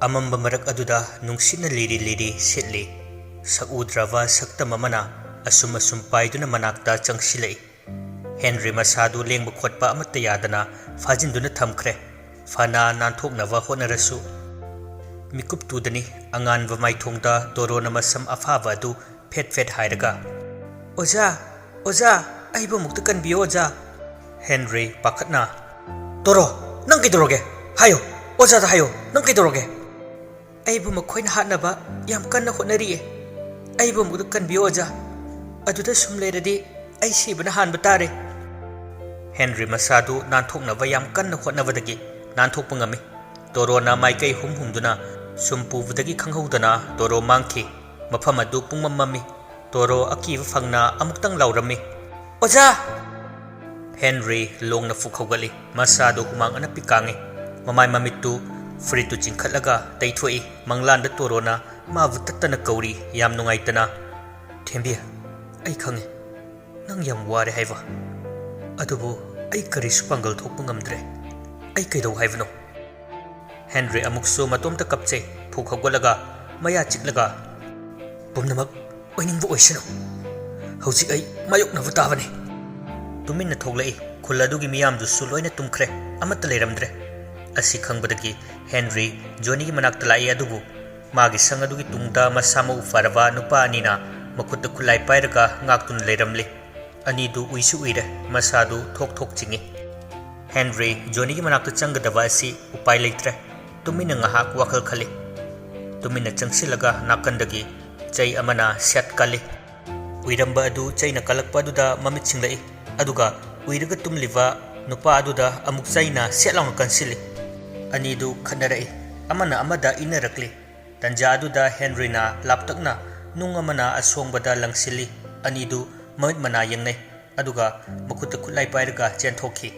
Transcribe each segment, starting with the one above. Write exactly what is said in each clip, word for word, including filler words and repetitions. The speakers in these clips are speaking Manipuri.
ꯑꯃꯝꯕ ꯃꯔꯛ ꯑꯗꯨꯗ ꯅꯨꯡꯁꯤꯠꯅ ꯂꯤꯔꯤ ꯂꯤꯔꯤ ꯁꯤꯠꯂꯤ꯫ ꯁꯛꯎꯗ꯭ꯔꯕ ꯁꯛꯇꯝ ꯑꯃꯅ ꯑꯁꯨꯝ ꯑꯁꯨꯝ ꯄꯥꯏꯗꯨꯅ ꯃꯅꯥꯛꯇ ꯆꯪꯁꯤꯜꯂꯛꯏ꯫ ꯍꯦꯟꯔꯤ ꯃꯁꯥꯗꯨ ꯂꯦꯡꯕ ꯈꯣꯠꯄ ꯑꯃꯠꯇ ꯌꯥꯗꯅ ꯐꯥꯖꯤꯟꯗꯨꯅ ꯊꯝꯈ꯭ꯔꯦ꯫ ꯐꯅ ꯅꯥꯟꯊꯣꯛꯅꯕ ꯍꯣꯠꯅꯔꯁꯨ꯫ ꯃꯤꯀꯨꯞ ꯇꯨꯗꯅꯤ ꯑꯉꯥꯟꯕ ꯃꯥꯏꯊꯣꯡꯗ ꯇꯣꯔꯣꯅ ꯃꯁꯝ ꯑꯐꯥꯕ ꯑꯗꯨ ꯐꯦꯠ ꯐꯦꯠ ꯍꯥꯏꯔꯒ, "ꯑꯣꯖꯥ, ꯑꯣꯖꯥ, ꯑꯩꯕꯨ ꯑꯃꯨꯛꯇ ꯀꯟꯕꯤꯌꯨ, ꯑꯣꯖꯥ!" ꯍꯦꯟꯔꯤ ꯄꯥꯈꯠꯅ, "ꯇꯣꯔꯣ, ꯅꯪ ꯀꯩꯗꯧꯔꯒꯦ? ꯍꯥꯏꯌꯣ, ꯑꯣꯖꯥꯗ ꯍꯥꯏꯌꯣ, ꯅꯪ ꯀꯩꯗꯧꯔꯒꯦ?" "ꯑꯩꯕꯨ ꯃꯈꯣꯏꯅ ꯍꯥꯠꯅꯕ ꯌꯥꯝ ꯀꯟꯅ ꯍꯣꯠꯅꯔꯤꯌꯦ꯫ ꯑꯩꯕꯨ ꯑꯃꯨꯛꯇ ꯀꯟꯕꯤꯌꯨ, ꯑꯣꯖꯥ꯫ ꯑꯗꯨꯗ ꯁꯨꯝ ꯂꯩꯔꯗꯤ ꯑꯩ ꯁꯤꯕꯅ ꯍꯥꯟꯕ ꯇꯥꯔꯦ꯫" ꯍꯦꯟꯔꯤ ꯃꯁꯥꯗꯨ ꯅꯥꯟꯊꯣꯛꯅꯕ ꯌꯥꯝ ꯀꯟꯅ ꯍꯣꯠꯅꯕꯗꯒꯤ ꯅꯥꯟꯊꯣꯛꯄ ꯉꯝꯃꯤ꯫ ꯇꯣꯔꯣꯅ ꯃꯥꯏꯀꯩ ꯍꯨꯝ ꯍꯨꯝꯗꯨꯅ ꯁꯨꯝ ꯄꯨꯕꯗꯒꯤ ꯈꯪꯍꯧꯗꯅ ꯇꯣꯔꯣ ꯃꯥꯡꯈꯤ꯫ ꯃꯐꯝ ꯑꯗꯨ ꯄꯨꯡꯃꯝ ꯃꯝꯃꯤ꯫ ꯇꯣꯔꯣ ꯑꯀꯤꯕ ꯐꯪꯅ ꯑꯃꯨꯛꯇꯪ ꯂꯥꯎꯔꯝꯃꯤ, "ꯑꯣꯖꯥ!" ꯍꯦꯟꯔꯤ ꯂꯣꯡꯅ ꯐꯨꯛ ꯍꯧꯒꯠꯂꯤ꯫ ꯃꯁꯥꯗꯨ ꯍꯨꯃꯥꯡ ꯑꯅꯞꯄꯤ ꯀꯥꯡꯉꯤ꯫ ꯃꯃꯥꯏ ꯃꯃꯤꯠꯇꯨ ꯐꯨꯔꯤꯠꯇꯨ ꯆꯤꯡꯈꯠꯂꯒ ꯇꯩꯊꯣꯛꯏ꯫ ꯃꯪꯂꯥꯟꯗ ꯇꯣꯔꯣꯅ ꯃꯥꯕꯨ ꯇꯠꯇꯅ ꯀꯧꯔꯤ, ꯌꯥꯝ ꯅꯨꯡꯉꯥꯏꯇꯅ꯫ "ꯊꯦꯝꯕꯤ, ꯑꯩ ꯈꯪꯉꯤ꯫ ꯅꯪ ꯌꯥꯝ ꯋꯥꯔꯦ ꯍꯥꯏꯕ꯫ ꯑꯗꯨꯕꯨ ꯑꯩ ꯀꯔꯤꯁꯨ ꯄꯥꯡꯒꯜ ꯊꯣꯛꯄ ꯉꯝꯗ꯭ꯔꯦ꯫ ꯑꯩ ꯀꯩꯗꯧ ꯍꯥꯏꯕꯅꯣ?" ꯍꯦꯟꯔꯤ ꯑꯃꯨꯛꯁꯨ ꯃꯇꯣꯝꯇ ꯀꯞꯆꯩ꯫ ꯐꯨꯛ ꯍꯧꯒꯠꯂꯒ, ꯃꯌꯥ ꯆꯤꯛꯂꯒ, "ꯄꯨꯝꯅꯃꯛ ꯑꯣꯏꯅꯤꯡꯕ ꯑꯣꯏꯁꯅꯨ꯫ ꯍꯧꯖꯤꯛ ꯑꯩ ꯃꯥꯌꯣꯛꯅꯕ ꯇꯥꯕꯅꯤ꯫" ꯇꯨꯃꯤꯟꯅ ꯊꯣꯛꯂꯛꯏ꯫ ꯈꯨꯜ ꯑꯗꯨꯒꯤ ꯃꯤꯌꯥꯝꯗꯨꯁꯨ ꯂꯣꯏꯅ ꯇꯨꯝꯈ꯭ꯔꯦ꯫ ꯑꯃꯠꯇ ꯂꯩꯔꯝꯗ꯭ꯔꯦ꯫ ꯑꯁꯤ ꯈꯪꯕꯗꯒꯤ ꯍꯦꯟꯔꯤ ꯖꯣꯅꯤꯒꯤ ꯃꯅꯥꯛꯇ ꯂꯥꯛꯏ, ꯑꯗꯨꯕꯨ ꯃꯥꯒꯤ ꯁꯪ ꯑꯗꯨꯒꯤ ꯇꯨꯡꯗ ꯃꯁꯥ ꯃꯎ ꯐꯔꯕ ꯅꯨꯄꯥ ꯑꯅꯤꯅ ꯃꯈꯨꯠꯇ ꯈꯨꯠꯂꯥꯏ ꯄꯥꯏꯔꯒ ꯉꯥꯛꯇꯨꯅ ꯂꯩꯔꯝꯂꯤ꯫ ꯑꯅꯤꯗꯨ ꯎꯏꯁꯨ ꯎꯏꯔꯦ, ꯃꯁꯥꯗꯨ ꯊꯣꯛ ꯊꯣꯛ ꯆꯤꯡꯏ꯫ ꯍꯦꯟꯔꯤ ꯖꯣꯅꯤꯒꯤ ꯃꯅꯥꯛꯇ ꯆꯪꯒꯗꯕ ꯑꯁꯤ ꯎꯄꯥꯏ ꯂꯩꯇ꯭ꯔꯦ꯫ ꯇꯨꯃꯤꯟꯅ ꯉꯥꯏꯍꯥꯛ ꯋꯥꯈꯜ ꯈꯜꯂꯤ꯫ ꯇꯨꯃꯤꯟꯅ ꯆꯪꯁꯤꯜꯂꯒ ꯅꯥꯀꯟꯗꯒꯤ ꯆꯩ ꯑꯃꯅ ꯁꯦꯠ ꯀꯜꯂꯤ꯫ ꯎꯏꯔꯝꯕ ꯑꯗꯨ ꯆꯩꯅ ꯀꯜꯂꯛꯄ ꯑꯗꯨꯗ ꯃꯃꯤꯠ ꯁꯤꯡꯂꯛꯏ, ꯑꯗꯨꯒ ꯎꯏꯔꯒ ꯇꯨꯝꯂꯤꯕ ꯅꯨꯄꯥ ꯑꯗꯨꯗ ꯑꯃꯨꯛ ꯆꯩꯅ ꯁꯦꯠ ꯂꯥꯎꯅ ꯀꯟꯁꯤꯜꯂꯤ꯫ ꯑꯅꯤꯗꯨ ꯈꯠꯅꯔꯛꯏ, ꯑꯃꯅ ꯑꯃꯗ ꯏꯟꯅꯔꯛꯂꯤ꯫ ꯇꯟꯖꯥ ꯑꯗꯨꯗ ꯍꯦꯟꯔꯤꯅ ꯂꯥꯞꯇꯛꯅ ꯅꯨꯡ ꯑꯃꯅ ꯑꯁꯣꯡꯕꯗ ꯂꯪꯁꯤꯜꯂꯤ꯫ ꯑꯅꯤꯗꯨ ꯃꯃꯤꯠ ꯃꯅꯥ ꯌꯦꯡꯅꯩ, ꯑꯗꯨꯒ ꯃꯈꯨꯠꯇ ꯈꯨꯠꯂꯥꯏ ꯄꯥꯏꯔꯒ ꯆꯦꯟꯊꯣꯛꯈꯤ꯫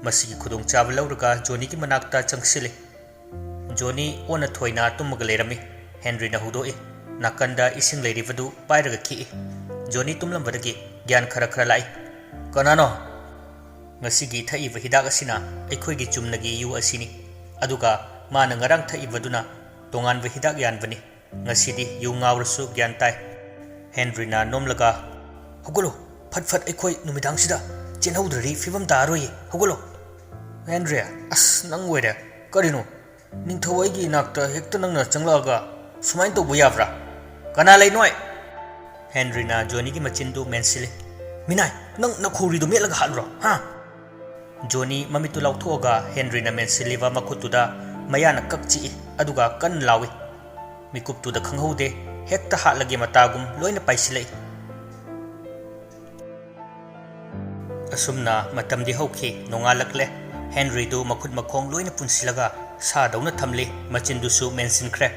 ꯃꯁꯤꯒꯤ ꯈꯨꯗꯣꯡꯆꯥꯕ ꯂꯧꯔꯒ ꯖꯣꯅꯤꯒꯤ ꯃꯅꯥꯛꯇ ꯆꯪꯁꯤꯜꯂꯤ꯫ ꯖꯣꯅꯤ ꯑꯣꯟꯅ ꯊꯣꯏꯅ ꯇꯨꯝꯃꯒ ꯂꯩꯔꯝꯃꯤ꯫ ꯍꯦꯟꯔꯤꯅ ꯍꯧꯗꯣꯛꯏ꯫ ꯅꯥꯀꯟꯗ ꯏꯁꯤꯡ ꯂꯩꯔꯤꯕꯗꯨ ꯄꯥꯏꯔꯒ ꯈꯤꯛꯏ꯫ ꯖꯣꯅꯤ ꯇꯨꯝꯂꯝꯕꯗꯒꯤ ꯒ꯭ꯌꯥꯟ ꯈꯔ ꯈꯔ ꯂꯥꯛꯏ꯫ "ꯀꯅꯥꯅꯣ?" "ꯉꯁꯤꯒꯤ ꯊꯛꯏꯕ ꯍꯤꯗꯥꯛ ꯑꯁꯤꯅ ꯑꯩꯈꯣꯏꯒꯤ ꯆꯨꯝꯅꯒꯤ ꯌꯨ ꯑꯁꯤꯅꯤ, ꯑꯗꯨꯒ ꯃꯥꯅ ꯉꯔꯥꯡ ꯊꯛꯏꯕꯗꯨꯅ ꯇꯣꯉꯥꯟꯕ ꯍꯤꯗꯥꯛ ꯌꯥꯟꯕꯅꯤ꯫ ꯉꯁꯤꯗꯤ ꯌꯨ ꯉꯥꯎꯔꯁꯨ ꯒ꯭ꯌꯥꯟ ꯇꯥꯏ꯫ ꯍꯦꯟꯔꯤꯅ ꯅꯣꯝꯂꯒ, "ꯍꯧꯒꯠꯂꯣ, ꯐꯠ ꯐꯠ ꯑꯩꯈꯣꯏ ꯅꯨꯃꯤꯗꯥꯡꯁꯤꯗ ꯆꯦꯟꯍꯧꯗ꯭ꯔꯗꯤ ꯐꯤꯕꯝ ꯇꯥꯔꯣꯏꯌꯦ, ꯍꯧꯒꯠꯂꯣ!" "ꯍꯦꯟꯔꯤ, ꯑꯁ, ꯅꯪ ꯑꯣꯏꯔꯦ꯫ ꯀꯔꯤꯅꯣ? ꯅꯤꯡꯊꯧ ꯑꯩꯒꯤ ꯏꯅꯥꯛꯇ ꯍꯦꯛꯇ ꯅꯪꯅ ꯆꯪꯂꯛꯑꯒ ꯁꯨꯃꯥꯏꯅ ꯇꯧꯕ ꯌꯥꯕ꯭ꯔꯥ? ꯀꯅꯥ ꯂꯩꯅꯣꯏ?" ꯍꯦꯟꯔꯤꯅ ꯖꯣꯅꯤꯒꯤ ꯃꯆꯤꯟꯗꯨ ꯃꯦꯟꯁꯤꯜꯂꯤ꯫ "ꯃꯤꯅꯥꯏ, ꯅꯪ ꯅꯈꯧꯔꯤꯗꯨ ꯃꯦꯠꯂꯒ ꯍꯥꯠꯂꯨꯔꯣ, ꯍꯥ?" ꯖꯣꯅꯤ ꯃꯃꯤꯠꯇꯨ ꯂꯥꯎꯊꯣꯛꯑꯒ ꯍꯦꯟꯔꯤꯅ ꯃꯦꯟꯁꯤꯜꯂꯤꯕ ꯃꯈꯨꯠꯇꯨꯗ ꯃꯌꯥꯅ ꯀꯛ ꯆꯤꯛꯏ, ꯑꯗꯨꯒ ꯀꯟꯅ ꯂꯥꯎꯏ꯫ ꯃꯤꯀꯨꯞꯇꯨꯗ ꯈꯪꯍꯧꯗꯦ, ꯍꯦꯛꯇ ꯍꯥꯠꯂꯒꯦ ꯃꯇꯥꯒꯨꯝ ꯂꯣꯏꯅ ꯄꯥꯏꯁꯤꯜꯂꯛꯏ꯫ ꯑꯁꯨꯝꯅ ꯃꯇꯝꯗꯤ ꯍꯧꯈꯤ, ꯅꯣꯡꯉꯥꯜꯂꯛꯂꯦ꯫ ꯍꯦꯟꯔꯤꯗꯨ ꯃꯈꯨꯠ ꯃꯈꯣꯡ ꯂꯣꯏꯅ ꯄꯨꯟꯁꯤꯜꯂꯒ ꯁꯥꯗꯧꯅ ꯊꯝꯂꯤ, ꯃꯆꯤꯟꯗꯨꯁꯨ ꯃꯦꯟꯁꯤꯟꯈ꯭ꯔꯦ꯫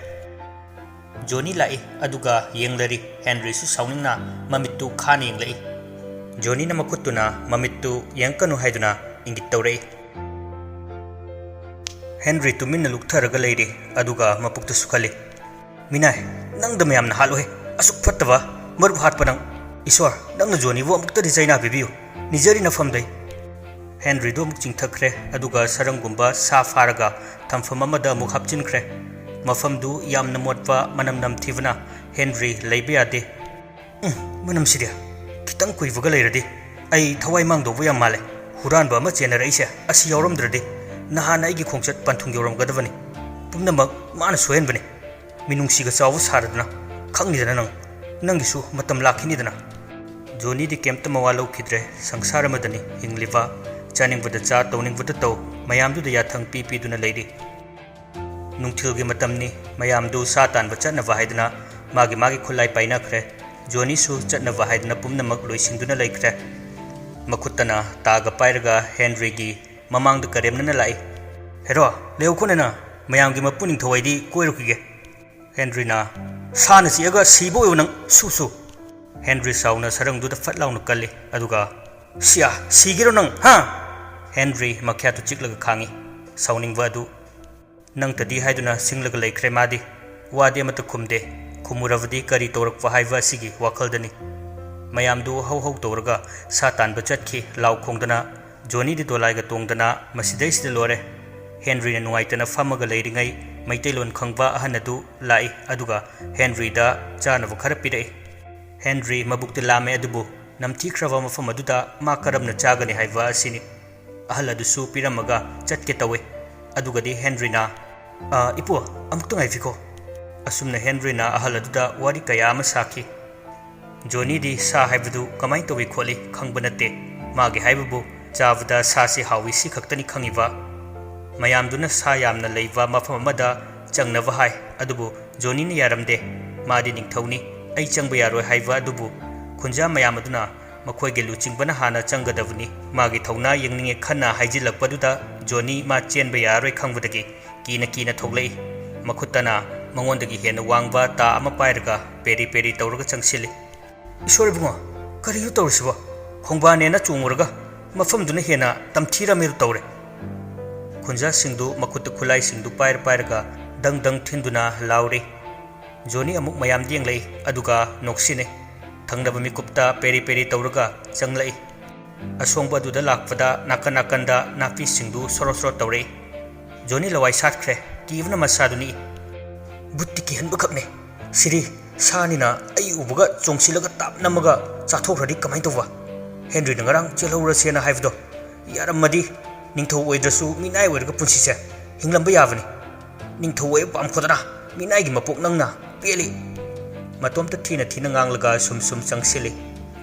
ꯖꯣꯅꯤ ꯂꯥꯛꯏ, ꯑꯗꯨꯒ ꯌꯦꯡꯂꯔꯤ꯫ ꯍꯦꯟꯔꯤꯁꯨ ꯁꯥꯎꯅꯤꯡꯅ ꯃꯃꯤꯠꯇꯨ ꯈꯥꯅ ꯌꯦꯡꯂꯛꯏ꯫ ꯖꯣꯅꯤꯅ ꯃꯈꯨꯠꯇꯨꯅ ꯃꯃꯤꯠꯇꯨ ꯌꯦꯡꯀꯅꯨ ꯍꯥꯏꯗꯨꯅ ꯏꯪꯒꯤꯠ ꯇꯧꯔꯛꯏ꯫ ꯍꯦꯟꯔꯤ ꯇꯨꯃꯤꯟꯅ ꯂꯨꯛꯊꯔꯒ ꯂꯩꯔꯤ, ꯑꯗꯨꯒ ꯃꯄꯨꯛꯇꯁꯨ ꯈꯜꯂꯤ, "ꯃꯤꯅꯥꯏ, ꯅꯪꯗ ꯃꯌꯥꯝꯅ ꯍꯥꯠꯂꯣꯍꯦ, ꯑꯁꯨꯛ ꯐꯠꯇꯕ ꯃꯔꯨꯞ ꯍꯥꯠꯄ ꯅꯪ! ꯏꯁꯣꯔ, ꯅꯪꯅ ꯖꯣꯅꯤꯕꯨ ꯑꯃꯨꯛꯇꯗꯤ ꯆꯩꯅꯥ ꯄꯤꯕꯤꯌꯨ, ꯅꯤꯖꯔꯤ ꯅꯐꯝꯗꯩ!" ꯍꯦꯟꯔꯤꯗꯨ ꯑꯃꯨꯛ ꯆꯤꯡꯊꯈ꯭ꯔꯦ, ꯑꯗꯨꯒ ꯁꯔꯪꯒꯨꯝꯕ ꯁꯥ ꯐꯥꯔꯒ ꯊꯝꯐꯝ ꯑꯃꯗ ꯑꯃꯨꯛ ꯍꯥꯞꯆꯤꯟꯈ꯭ꯔꯦ꯫ ꯃꯐꯝꯗꯨ ꯌꯥꯝꯅ ꯃꯣꯠꯄ ꯃꯅꯝ ꯅꯝꯊꯤꯕꯅ ꯍꯦꯟꯔꯤ ꯂꯩꯕ ꯌꯥꯗꯦ꯫ "ꯎꯝ, ꯃꯅꯝꯁꯤꯗꯤ! ꯈꯤꯇꯪ ꯀꯨꯏꯕꯒ ꯂꯩꯔꯗꯤ ꯑꯩ ꯊꯋꯥꯏ ꯃꯥꯡꯗꯧꯕ ꯌꯥꯝ ꯃꯥꯜꯂꯦ꯫ ꯍꯨꯔꯥꯟꯕ ꯑꯃ ꯆꯦꯟꯅꯔꯛꯏꯁꯦ ꯑꯁꯤ ꯌꯥꯎꯔꯝꯗ꯭ꯔꯗꯤ ꯅꯍꯥꯟ ꯑꯩꯒꯤ ꯈꯣꯡꯆꯠ ꯄꯟꯊꯨꯡ ꯌꯧꯔꯝꯒꯗꯕꯅꯤ꯫ ꯄꯨꯝꯅꯃꯛ ꯃꯥꯅ ꯁꯣꯏꯍꯟꯕꯅꯤ꯫ ꯃꯤꯅꯨꯡꯁꯤꯒ ꯆꯥꯎꯕ ꯁꯥꯔꯗꯅ, ꯈꯪꯅꯤꯗꯅ ꯅꯪ, ꯅꯪꯒꯤꯁꯨ ꯃꯇꯝ ꯂꯥꯛꯈꯤꯅꯤꯗꯅ꯫" ꯖꯣꯅꯤꯗꯤ ꯀꯩꯝꯇ ꯃꯋꯥ ꯂꯧꯈꯤꯗ꯭ꯔꯦ꯫ ꯁꯪꯁꯥꯔ ꯑꯃꯗꯅꯤ ꯍꯤꯡꯂꯤꯕ꯫ ꯆꯥꯅꯤꯡꯕꯗ ꯆꯥ, ꯇꯧꯅꯤꯡꯕꯗ ꯇꯧ, ꯃꯌꯥꯝꯗꯨꯗ ꯌꯥꯊꯪ ꯄꯤ ꯄꯤꯗꯨꯅ ꯂꯩꯔꯤ꯫ ꯅꯨꯡꯊꯤꯜꯒꯤ ꯃꯇꯝꯅꯤ꯫ ꯃꯌꯥꯝꯗꯨ ꯁꯥ ꯇꯥꯟꯕ ꯆꯠꯅꯕ ꯍꯥꯏꯗꯨꯅ ꯃꯥꯒꯤ ꯃꯥꯒꯤ ꯈꯨꯠꯂꯥꯏ ꯄꯥꯏꯅꯈ꯭ꯔꯦ꯫ ꯖꯣꯅꯤꯁꯨ ꯆꯠꯅꯕ ꯍꯥꯏꯗꯨꯅ ꯄꯨꯝꯅꯃꯛ ꯂꯣꯏꯁꯤꯟꯗꯨꯅ ꯂꯩꯈ꯭ꯔꯦ꯫ ꯃꯈꯨꯠꯇꯅ ꯇꯥꯒ ꯄꯥꯏꯔꯒ ꯍꯦꯟꯔꯤꯒꯤ ꯃꯃꯥꯡꯗ ꯀꯔꯦꯝꯅꯅ ꯂꯥꯛꯏ꯫ "ꯍꯦꯔꯣ, ꯂꯩꯍꯧ ꯈꯣꯠꯅꯅ ꯃꯌꯥꯝꯒꯤ ꯃꯄꯨ ꯅꯤꯡꯊꯧ ꯑꯩꯗꯤ ꯀꯣꯏꯔꯨꯈꯤꯒꯦ꯫" ꯍꯦꯟꯔꯤꯅ, "ꯁꯥꯅ ꯆꯤꯛꯑꯒ ꯁꯤꯕ ꯑꯣꯏꯌꯨ ꯅꯪ, ꯁꯨ ꯁꯨ!" ꯍꯦꯟꯔꯤ ꯁꯥꯎꯅ ꯁꯔꯪꯗꯨꯗ ꯐꯠ ꯂꯥꯎꯅ ꯀꯜꯂꯤ, ꯑꯗꯨꯒ, "ꯁꯤꯌꯥ, ꯁꯤꯒꯦꯔꯣ ꯅꯪ, ꯍꯥ?" ꯍꯦꯟꯔꯤ ꯃꯈ꯭ꯌꯥꯠꯇꯨ ꯆꯤꯛꯂꯒ ꯈꯥꯡꯉꯤ꯫ ꯁꯥꯎꯅꯤꯡꯕ ꯑꯗꯨ ꯅꯪꯇꯗꯤ ꯍꯥꯏꯗꯨꯅ ꯁꯤꯡꯂꯒ ꯂꯩꯈ꯭ꯔꯦ ꯃꯥꯗꯤ꯫ ꯋꯥꯗꯤ ꯑꯃꯠꯇ ꯈꯨꯝꯗꯦ꯫ ꯈꯨꯝꯃꯨꯔꯕꯗꯤ ꯀꯔꯤ ꯇꯧꯔꯛꯄ ꯍꯥꯏꯕ ꯑꯁꯤꯒꯤ ꯋꯥꯈꯜꯗꯅꯤ꯫ ꯃꯌꯥꯝꯗꯨ ꯍꯧ ꯍꯧ ꯇꯧꯔꯒ ꯁꯥ ꯇꯥꯟꯕ ꯆꯠꯈꯤ, ꯂꯥꯎ ꯈꯣꯡꯗꯅ꯫ ꯖꯣꯅꯤꯗꯤ ꯗꯣꯂꯥꯏꯒ ꯇꯣꯡꯗꯅ ꯃꯁꯤꯗꯩꯁꯤꯗ ꯂꯣꯏꯔꯦ꯫ ꯍꯦꯟꯔꯤꯅ ꯅꯨꯡꯉꯥꯏꯇꯅ ꯐꯝꯃꯒ ꯂꯩꯔꯤꯉꯩ, ꯃꯩꯇꯩꯂꯣꯟ ꯈꯪꯕ ꯑꯍꯟ ꯑꯗꯨ ꯂꯥꯛꯏ, ꯑꯗꯨꯒ ꯍꯦꯟꯔꯤꯗ ꯆꯥꯅꯕ ꯈꯔ ꯄꯤꯔꯛꯏ꯫ ꯍꯦꯟꯔꯤ ꯃꯕꯨꯛꯇꯤ ꯂꯥꯝꯃꯦ, ꯑꯗꯨꯕꯨ ꯅꯝꯊꯤꯈ꯭ꯔꯕ ꯃꯐꯝ ꯑꯗꯨꯗ ꯃꯥ ꯀꯔꯝꯅ ꯆꯥꯒꯅꯤ ꯍꯥꯏꯕ ꯑꯁꯤꯅꯤ꯫ ꯑꯍꯜ ꯑꯗꯨꯁꯨ ꯄꯤꯔꯝꯃꯒ ꯆꯠꯀꯦ ꯇꯧꯏ꯫ ꯑꯗꯨꯒꯗꯤ ꯍꯦꯟꯔꯤꯅ, "ꯑ, ꯏꯄꯨ, ꯑꯃꯨꯛꯇ ꯉꯥꯏꯕꯤꯈꯣ꯫" ꯑꯁꯨꯝꯅ ꯍꯦꯟꯔꯤꯅ ꯑꯍꯜ ꯑꯗꯨꯗ ꯋꯥꯔꯤ ꯀꯌꯥ ꯑꯃ ꯁꯥꯈꯤ꯫ ꯖꯣꯅꯤꯗꯤ ꯁꯥ ꯍꯥꯏꯕꯗꯨ ꯀꯃꯥꯏꯅ ꯇꯧꯏ ꯈꯣꯠꯂꯤ ꯈꯪꯕ ꯅꯠꯇꯦ꯫ ꯃꯥꯒꯤ ꯍꯥꯏꯕꯕꯨ ꯆꯥꯕꯗ ꯁꯥꯁꯤ ꯍꯥꯎꯏ ꯁꯤ ꯈꯛꯇꯅꯤ ꯈꯪꯉꯤꯕ꯫ ꯃꯌꯥꯝꯗꯨꯅ ꯁꯥ ꯌꯥꯝꯅ ꯂꯩꯕ ꯃꯐꯝ ꯑꯃꯗ ꯆꯪꯅꯕ ꯍꯥꯏ, ꯑꯗꯨꯕꯨ ꯖꯣꯅꯤꯅ ꯌꯥꯔꯝꯗꯦ꯫ ꯃꯥꯗꯤ ꯅꯤꯡꯊꯧꯅꯤ, ꯑꯩ ꯆꯪꯕ ꯌꯥꯔꯣꯏ ꯍꯥꯏꯕ ꯑꯗꯨꯕꯨ ꯈꯨꯟꯖꯥ ꯃꯌꯥꯝ ꯑꯗꯨꯅ ꯃꯈꯣꯏꯒꯤ ꯂꯨꯆꯤꯡꯕꯅ ꯍꯥꯟꯅ ꯆꯪꯒꯗꯕꯅꯤ꯫ ꯃꯥꯒꯤ ꯊꯧꯅꯥ ꯌꯦꯡꯅꯤꯡꯉꯦ ꯈꯟꯅ ꯍꯥꯏꯖꯤꯜꯂꯛꯄꯗꯨꯗ ꯖꯣꯅꯤ ꯃꯥ ꯆꯦꯟꯕ ꯌꯥꯔꯣꯏ ꯈꯪꯕꯗꯒꯤ ꯀꯤꯅ ꯀꯤꯅ ꯊꯣꯛꯂꯛꯏ꯫ ꯃꯈꯨꯠꯇꯅ ꯃꯉꯣꯟꯗꯒꯤ ꯍꯦꯟꯅ ꯋꯥꯡꯕ ꯇꯥ ꯑꯃ ꯄꯥꯏꯔꯒ ꯄꯦꯔꯤ ꯄꯦꯔꯤ ꯇꯧꯔꯒ ꯆꯪꯁꯤꯜꯂꯤ꯫ "ꯏꯁꯣꯔ ꯏꯕꯨꯡꯉꯣ, ꯀꯔꯤꯅꯣ ꯇꯧꯔꯤꯁꯤꯕꯣ? ꯈꯣꯡꯕꯥꯟꯅꯦꯅ ꯆꯣꯡꯉꯨꯔꯒ ꯃꯐꯝꯗꯨꯅ ꯍꯦꯟꯅ ꯇꯝꯊꯤꯔꯝꯃꯦꯗꯨ ꯇꯧꯔꯦ꯫" ꯈꯨꯟꯖꯥꯁꯤꯡꯗꯨ ꯃꯈꯨꯠꯇ ꯈꯨꯠꯂꯥꯏꯁꯤꯡꯗꯨ ꯄꯥꯏꯔ ꯄꯥꯏꯔꯒ ꯗꯪ ꯗꯪ ꯊꯤꯟꯗꯨꯅ ꯂꯥꯎꯔꯤ꯫ ꯖꯣꯅꯤ ꯑꯃꯨꯛ ꯃꯌꯥꯝꯗ ꯌꯦꯡꯂꯛꯏ, ꯑꯗꯨꯒ ꯅꯣꯛꯁꯤꯟꯅꯩ꯫ ꯊꯪꯅꯕ ꯃꯤꯀꯨꯞꯇ ꯄꯦꯔꯤ ꯄꯦꯔꯤ ꯇꯧꯔꯒ ꯆꯪꯂꯛꯏ꯫ ꯑꯁꯣꯡꯕ ꯑꯗꯨꯗ ꯂꯥꯛꯄꯗ ꯅꯥꯀꯟ ꯅꯥꯀꯟꯗ ꯅꯥꯄꯤꯁꯤꯡꯗꯨ ꯁꯣꯔꯣ ꯁꯣꯔꯣ ꯇꯧꯔꯛꯏ꯫ ꯖꯣꯅꯤ ꯂꯋꯥꯏ ꯁꯥꯠꯈ꯭ꯔꯦ, ꯀꯤꯕꯅ ꯃꯁꯥꯗꯨ ꯅꯤꯛꯏ꯫ "ꯕꯨꯠꯇꯤ ꯀꯤꯍꯟꯕ ꯈꯛꯅꯦ꯫ ꯁꯤꯗꯤ ꯁꯥꯅꯤꯅ ꯑꯩ ꯎꯕꯒ ꯆꯣꯡꯁꯤꯜꯂꯒ ꯇꯥꯞ ꯅꯝꯃꯒ ꯆꯥꯊꯣꯛꯈ꯭ꯔꯗꯤ ꯀꯃꯥꯏꯅ ꯇꯧꯕ? ꯍꯦꯟꯔꯤꯅ ꯉꯔꯥꯡ ꯆꯦꯜꯍꯧꯔꯁꯦꯅ ꯍꯥꯏꯕꯗꯣ ꯌꯥꯔꯝꯃꯗꯤ ꯅꯤꯡꯊꯧ ꯑꯣꯏꯗ꯭ꯔꯁꯨ ꯃꯤꯅꯥꯏ ꯑꯣꯏꯔꯒ ꯄꯨꯟꯁꯤꯁꯦ ꯍꯤꯡꯂꯝꯕ ꯌꯥꯕꯅꯤ꯫ ꯅꯤꯡꯊꯧ ꯑꯣꯏꯕ ꯄꯥꯝꯈꯣꯗꯅ ꯃꯤꯅꯥꯏꯒꯤ ꯃꯄꯣꯛ ꯅꯪꯅ ꯄꯦꯜꯂꯤ꯫" ꯃꯇꯣꯝꯇ ꯊꯤꯅ ꯊꯤꯅ ꯉꯥꯡꯂꯒ ꯁꯨꯝ ꯁꯨꯝ ꯆꯪꯁꯤꯜꯂꯤ꯫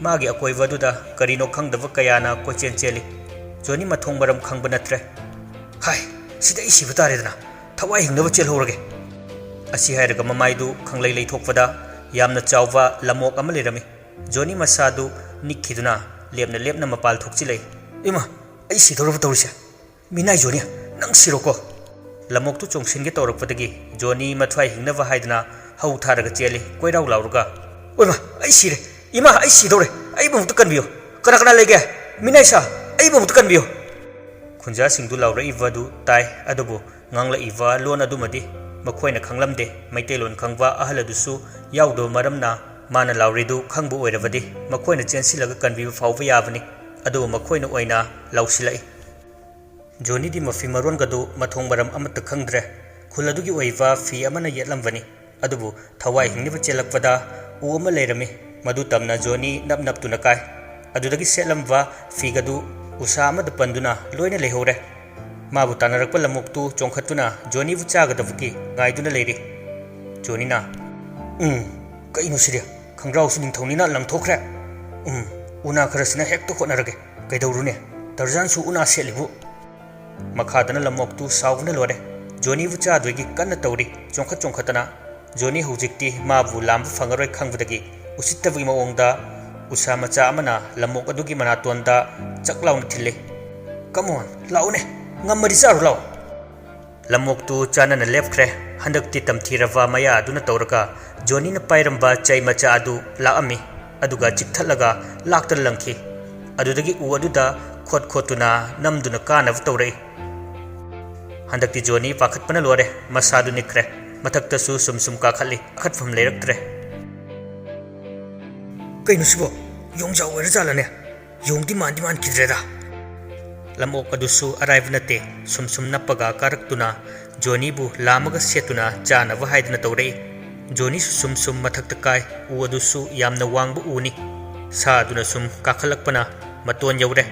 ꯃꯥꯒꯤ ꯑꯀꯣꯏꯕ ꯑꯗꯨꯗ ꯀꯔꯤꯅꯣ ꯈꯪꯗꯕ ꯀꯌꯥꯅ ꯀꯣꯏꯆꯦꯟ ꯆꯦꯜꯂꯤ꯫ ꯖꯣꯅꯤ ꯃꯊꯣꯡ ꯃꯔꯝ ꯈꯪꯕ ꯅꯠꯇ꯭ꯔꯦ꯫ "ꯍꯥꯏ, ꯁꯤꯗ ꯑꯩ ꯁꯤꯕ ꯇꯥꯔꯦꯗꯅ, ꯊꯋꯥꯏ ꯍꯤꯡꯅꯕ ꯆꯦꯜꯍꯧꯔꯒꯦ꯫" ꯑꯁꯤ ꯍꯥꯏꯔꯒ ꯃꯃꯥꯏꯗꯨ ꯈꯪꯂꯩ ꯂꯩꯊꯣꯛꯄꯗ ꯌꯥꯝꯅ ꯆꯥꯎꯕ ꯂꯝꯑꯣꯛ ꯑꯃ ꯂꯩꯔꯝꯃꯤ꯫ ꯖꯣꯅꯤ ꯃꯁꯥꯗꯨ ꯅꯤꯛꯈꯤꯗꯨꯅ ꯂꯦꯞꯅ ꯂꯦꯞꯅ ꯃꯄꯥꯜ ꯊꯣꯛꯆꯤꯜꯂꯛꯏ꯫ "ꯏꯃꯥ, ꯑꯩ ꯁꯤꯗꯧꯔꯕ ꯇꯧꯔꯤꯁꯦ꯫ ꯃꯤꯅꯥꯏ ꯖꯣꯅꯤ, ꯅꯪ ꯁꯤꯔꯣꯀꯣ꯫" ꯂꯝꯑꯣꯛꯇꯨ ꯆꯣꯡꯁꯤꯟꯒꯦ ꯇꯧꯔꯛꯄꯗꯒꯤ ꯖꯣꯅꯤ ꯃꯊ꯭ꯋꯥꯏ ꯍꯤꯡꯅꯕ ꯍꯥꯏꯗꯨꯅ ꯍꯧ ꯊꯥꯔꯒ ꯆꯦꯜꯂꯤ, ꯀꯣꯏꯔꯥꯎ ꯂꯥꯎꯔꯒ꯫ "ꯑꯣꯏꯃꯥ, ꯑꯩ ꯁꯤꯔꯦ! ꯏꯃꯥ, ꯑꯩ ꯁꯤꯗꯧꯔꯦ! ꯑꯩꯕꯨ ꯑꯃꯨꯛꯇ ꯀꯟꯕꯤꯌꯨ! ꯀꯅꯥ ꯀꯅꯥ ꯂꯩꯒꯦ? ꯃꯤꯅꯥꯏ ꯁꯥ, ꯑꯩꯕꯨ ꯑꯃꯨꯛꯇ ꯀꯟꯕꯤꯌꯨ!" ꯈꯨꯟꯖꯥꯁꯤꯡꯗꯨ ꯂꯥꯎꯔꯛꯏꯕ ꯑꯗꯨ ꯇꯥꯏ, ꯑꯗꯨꯕꯨ ꯉꯥꯡꯂꯛꯏꯕ ꯂꯣꯟ ꯑꯗꯨꯃꯗꯤ ꯃꯈꯣꯏꯅ ꯈꯪꯂꯝꯗꯦ꯫ ꯃꯩꯇꯩꯂꯣꯟ ꯈꯪꯕ ꯑꯍꯜ ꯑꯗꯨꯁꯨ ꯌꯥꯎꯗꯕ ꯃꯔꯝꯅ ꯃꯥꯅ ꯂꯥꯎꯔꯤꯗꯨ ꯈꯪꯕ ꯑꯣꯏꯔꯕꯗꯤ ꯃꯈꯣꯏꯅ ꯆꯦꯟꯁꯤꯜꯂꯒ ꯀꯟꯕꯤꯕ ꯐꯥꯎꯕ ꯌꯥꯕꯅꯤ꯫ ꯑꯗꯨꯕꯨ ꯃꯈꯣꯏꯅ ꯑꯣꯏꯅ ꯂꯥꯎꯁꯤꯜꯂꯛꯏ꯫ ꯖꯣꯅꯤꯗꯤ ꯃꯐꯤ ꯃꯔꯣꯟꯒꯗꯨ ꯃꯊꯣꯡ ꯃꯔꯝ ꯑꯃꯠꯇ ꯈꯪꯗ꯭ꯔꯦ꯫ ꯈꯨꯜ ꯑꯗꯨꯒꯤ ꯑꯣꯏꯕ ꯐꯤ ꯑꯃꯅ ꯌꯦꯠꯂꯝꯕꯅꯤ꯫ ꯑꯗꯨꯕꯨ ꯊꯋꯥꯏ ꯍꯤꯡꯅꯕ ꯆꯦꯜꯂꯛꯄꯗ ꯎ ꯑꯃ ꯂꯩꯔꯝꯃꯤ꯫ ꯃꯗꯨ ꯇꯝꯅ ꯖꯣꯅꯤ ꯅꯞ ꯅꯞꯇꯨꯅ ꯀꯥꯏ꯫ ꯑꯗꯨꯗꯒꯤ ꯁꯦꯠꯂꯝꯕ ꯐꯤꯒꯗꯨ ꯎꯁꯥ ꯑꯃꯗ ꯄꯟꯗꯨꯅ ꯂꯣꯏꯅ ꯂꯩꯍꯧꯔꯦ꯫ ꯃꯥꯕꯨ ꯇꯥꯟꯅꯔꯛꯄ ꯂꯝꯑꯣꯛꯇꯨ ꯆꯣꯡꯈꯠꯇꯨꯅ ꯖꯣꯅꯤꯕꯨ ꯆꯥꯒꯗꯕꯒꯤ ꯉꯥꯏꯗꯨꯅ ꯂꯩꯔꯤ꯫ ꯖꯣꯅꯤꯅ, "ꯎꯝ, ꯀꯩꯅꯣ ꯁꯤꯗꯤ? ꯈꯪꯒ꯭ꯔꯥꯎꯁꯨ ꯅꯤꯡꯊꯧꯅꯤꯅ ꯂꯪꯊꯣꯛꯈ꯭ꯔꯦ꯫ ꯎꯝ, ꯎꯅꯥ ꯈꯔꯁꯤꯅ ꯍꯦꯛꯇ ꯍꯣꯠꯅꯔꯒꯦ꯫ ꯀꯩꯗꯧꯔꯨꯅꯤ? ꯇꯔꯖꯥꯟꯁꯨ ꯎꯅꯥ ꯁꯦꯠꯂꯤꯕꯨ?" ꯃꯈꯥꯗꯅ ꯂꯝꯑꯣꯛꯇꯨ ꯁꯥꯎꯕꯅ ꯂꯣꯏꯔꯦ꯫ ꯖꯣꯅꯤꯕꯨ ꯆꯥꯗꯣꯏꯒꯤ ꯀꯟꯅ ꯇꯧꯔꯤ, ꯆꯣꯡꯈꯠ ꯆꯣꯡꯈꯠꯇꯅ꯫ ꯖꯣꯅꯤ ꯍꯧꯖꯤꯛꯇꯤ ꯃꯥꯕꯨ ꯂꯥꯝꯕ ꯐꯪꯉꯔꯣꯏ ꯈꯪꯕꯗꯒꯤ ꯎꯁꯤꯠꯇꯕꯒꯤ ꯃꯑꯣꯡꯗ ꯎꯁꯥ ꯃꯆꯥ ꯑꯃꯅ ꯂꯝꯑꯣꯛ ꯑꯗꯨꯒꯤ ꯃꯅꯥꯇꯣꯟꯗ ꯆꯛ ꯂꯥꯎꯅ ꯊꯤꯜꯂꯤ꯫ "Come on, ꯂꯥꯛꯎꯅꯦ, ꯉꯝꯃꯗꯤ ꯆꯥꯔꯨ ꯂꯥꯛꯑꯣ!" ꯂꯝꯑꯣꯛꯇꯨ ꯆꯥꯅꯅ ꯂꯦꯞꯈ꯭ꯔꯦ꯫ ꯍꯟꯗꯛꯇꯤ ꯇꯝꯊꯤꯔꯕ ꯃꯌꯥ ꯑꯗꯨꯅ ꯇꯧꯔꯒ ꯖꯣꯅꯤꯅ ꯄꯥꯏꯔꯝꯕ ꯆꯩ ꯃꯆꯥ ꯑꯗꯨ ꯂꯥꯛꯑꯝꯃꯤ, ꯑꯗꯨꯒ ꯆꯤꯛꯊꯠꯂꯒ ꯂꯥꯛꯇꯅ ꯂꯪꯈꯤ꯫ ꯑꯗꯨꯗꯒꯤ ꯎ ꯑꯗꯨꯗ ꯈꯣꯠ ꯈꯣꯠꯇꯨꯅ ꯅꯝꯗꯨꯅ ꯀꯥꯅꯕ ꯇꯧꯔꯛꯏ꯫ ꯍꯟꯗꯛꯇꯤ ꯖꯣꯅꯤ ꯄꯥꯈꯠꯄꯅ ꯂꯣꯏꯔꯦ, ꯃꯁꯥꯗꯨ ꯅꯤꯛꯈ꯭ꯔꯦ꯫ ꯃꯊꯛꯇꯁꯨ ꯁꯨꯝ ꯁꯨꯝ ꯀꯥꯈꯠꯂꯤ, ꯀꯥꯈꯠꯐꯝ ꯂꯩꯔꯛꯇ꯭ꯔꯦ꯫ "ꯀꯩꯅꯣ ꯁꯤꯕꯣ? ꯌꯣꯡꯖꯥꯎ ꯑꯣꯏꯔꯖꯥꯠꯂꯅꯦ? ꯌꯣꯡꯗꯤ ꯃꯥꯟꯗꯤ ꯃꯥꯟꯈꯤꯗ꯭ꯔꯦꯗ!" ꯂꯝꯑꯣꯛ ꯑꯗꯨꯁꯨ ꯑꯔꯥꯏꯕ ꯅꯠꯇꯦ, ꯁꯨꯝ ꯁꯨꯝ ꯅꯞꯄꯒ ꯀꯥꯔꯛꯇꯨꯅ ꯖꯣꯅꯤꯕꯨ ꯂꯥꯝꯃꯒ ꯁꯦꯠꯇꯨꯅ ꯆꯥꯅꯕ ꯍꯥꯏꯗꯅ ꯇꯧꯔꯛꯏ꯫ ꯖꯣꯅꯤꯁꯨ ꯁꯨꯝ ꯁꯨꯝ ꯃꯊꯛꯇ ꯀꯥꯏ, ꯎ ꯑꯗꯨꯁꯨ ꯌꯥꯝꯅ ꯋꯥꯡꯕ ꯎꯅꯤ꯫ ꯁꯥ ꯑꯗꯨꯅ ꯁꯨꯝ ꯀꯥꯈꯠꯂꯛꯄꯅ ꯃꯇꯣꯟ ꯌꯧꯔꯦ꯫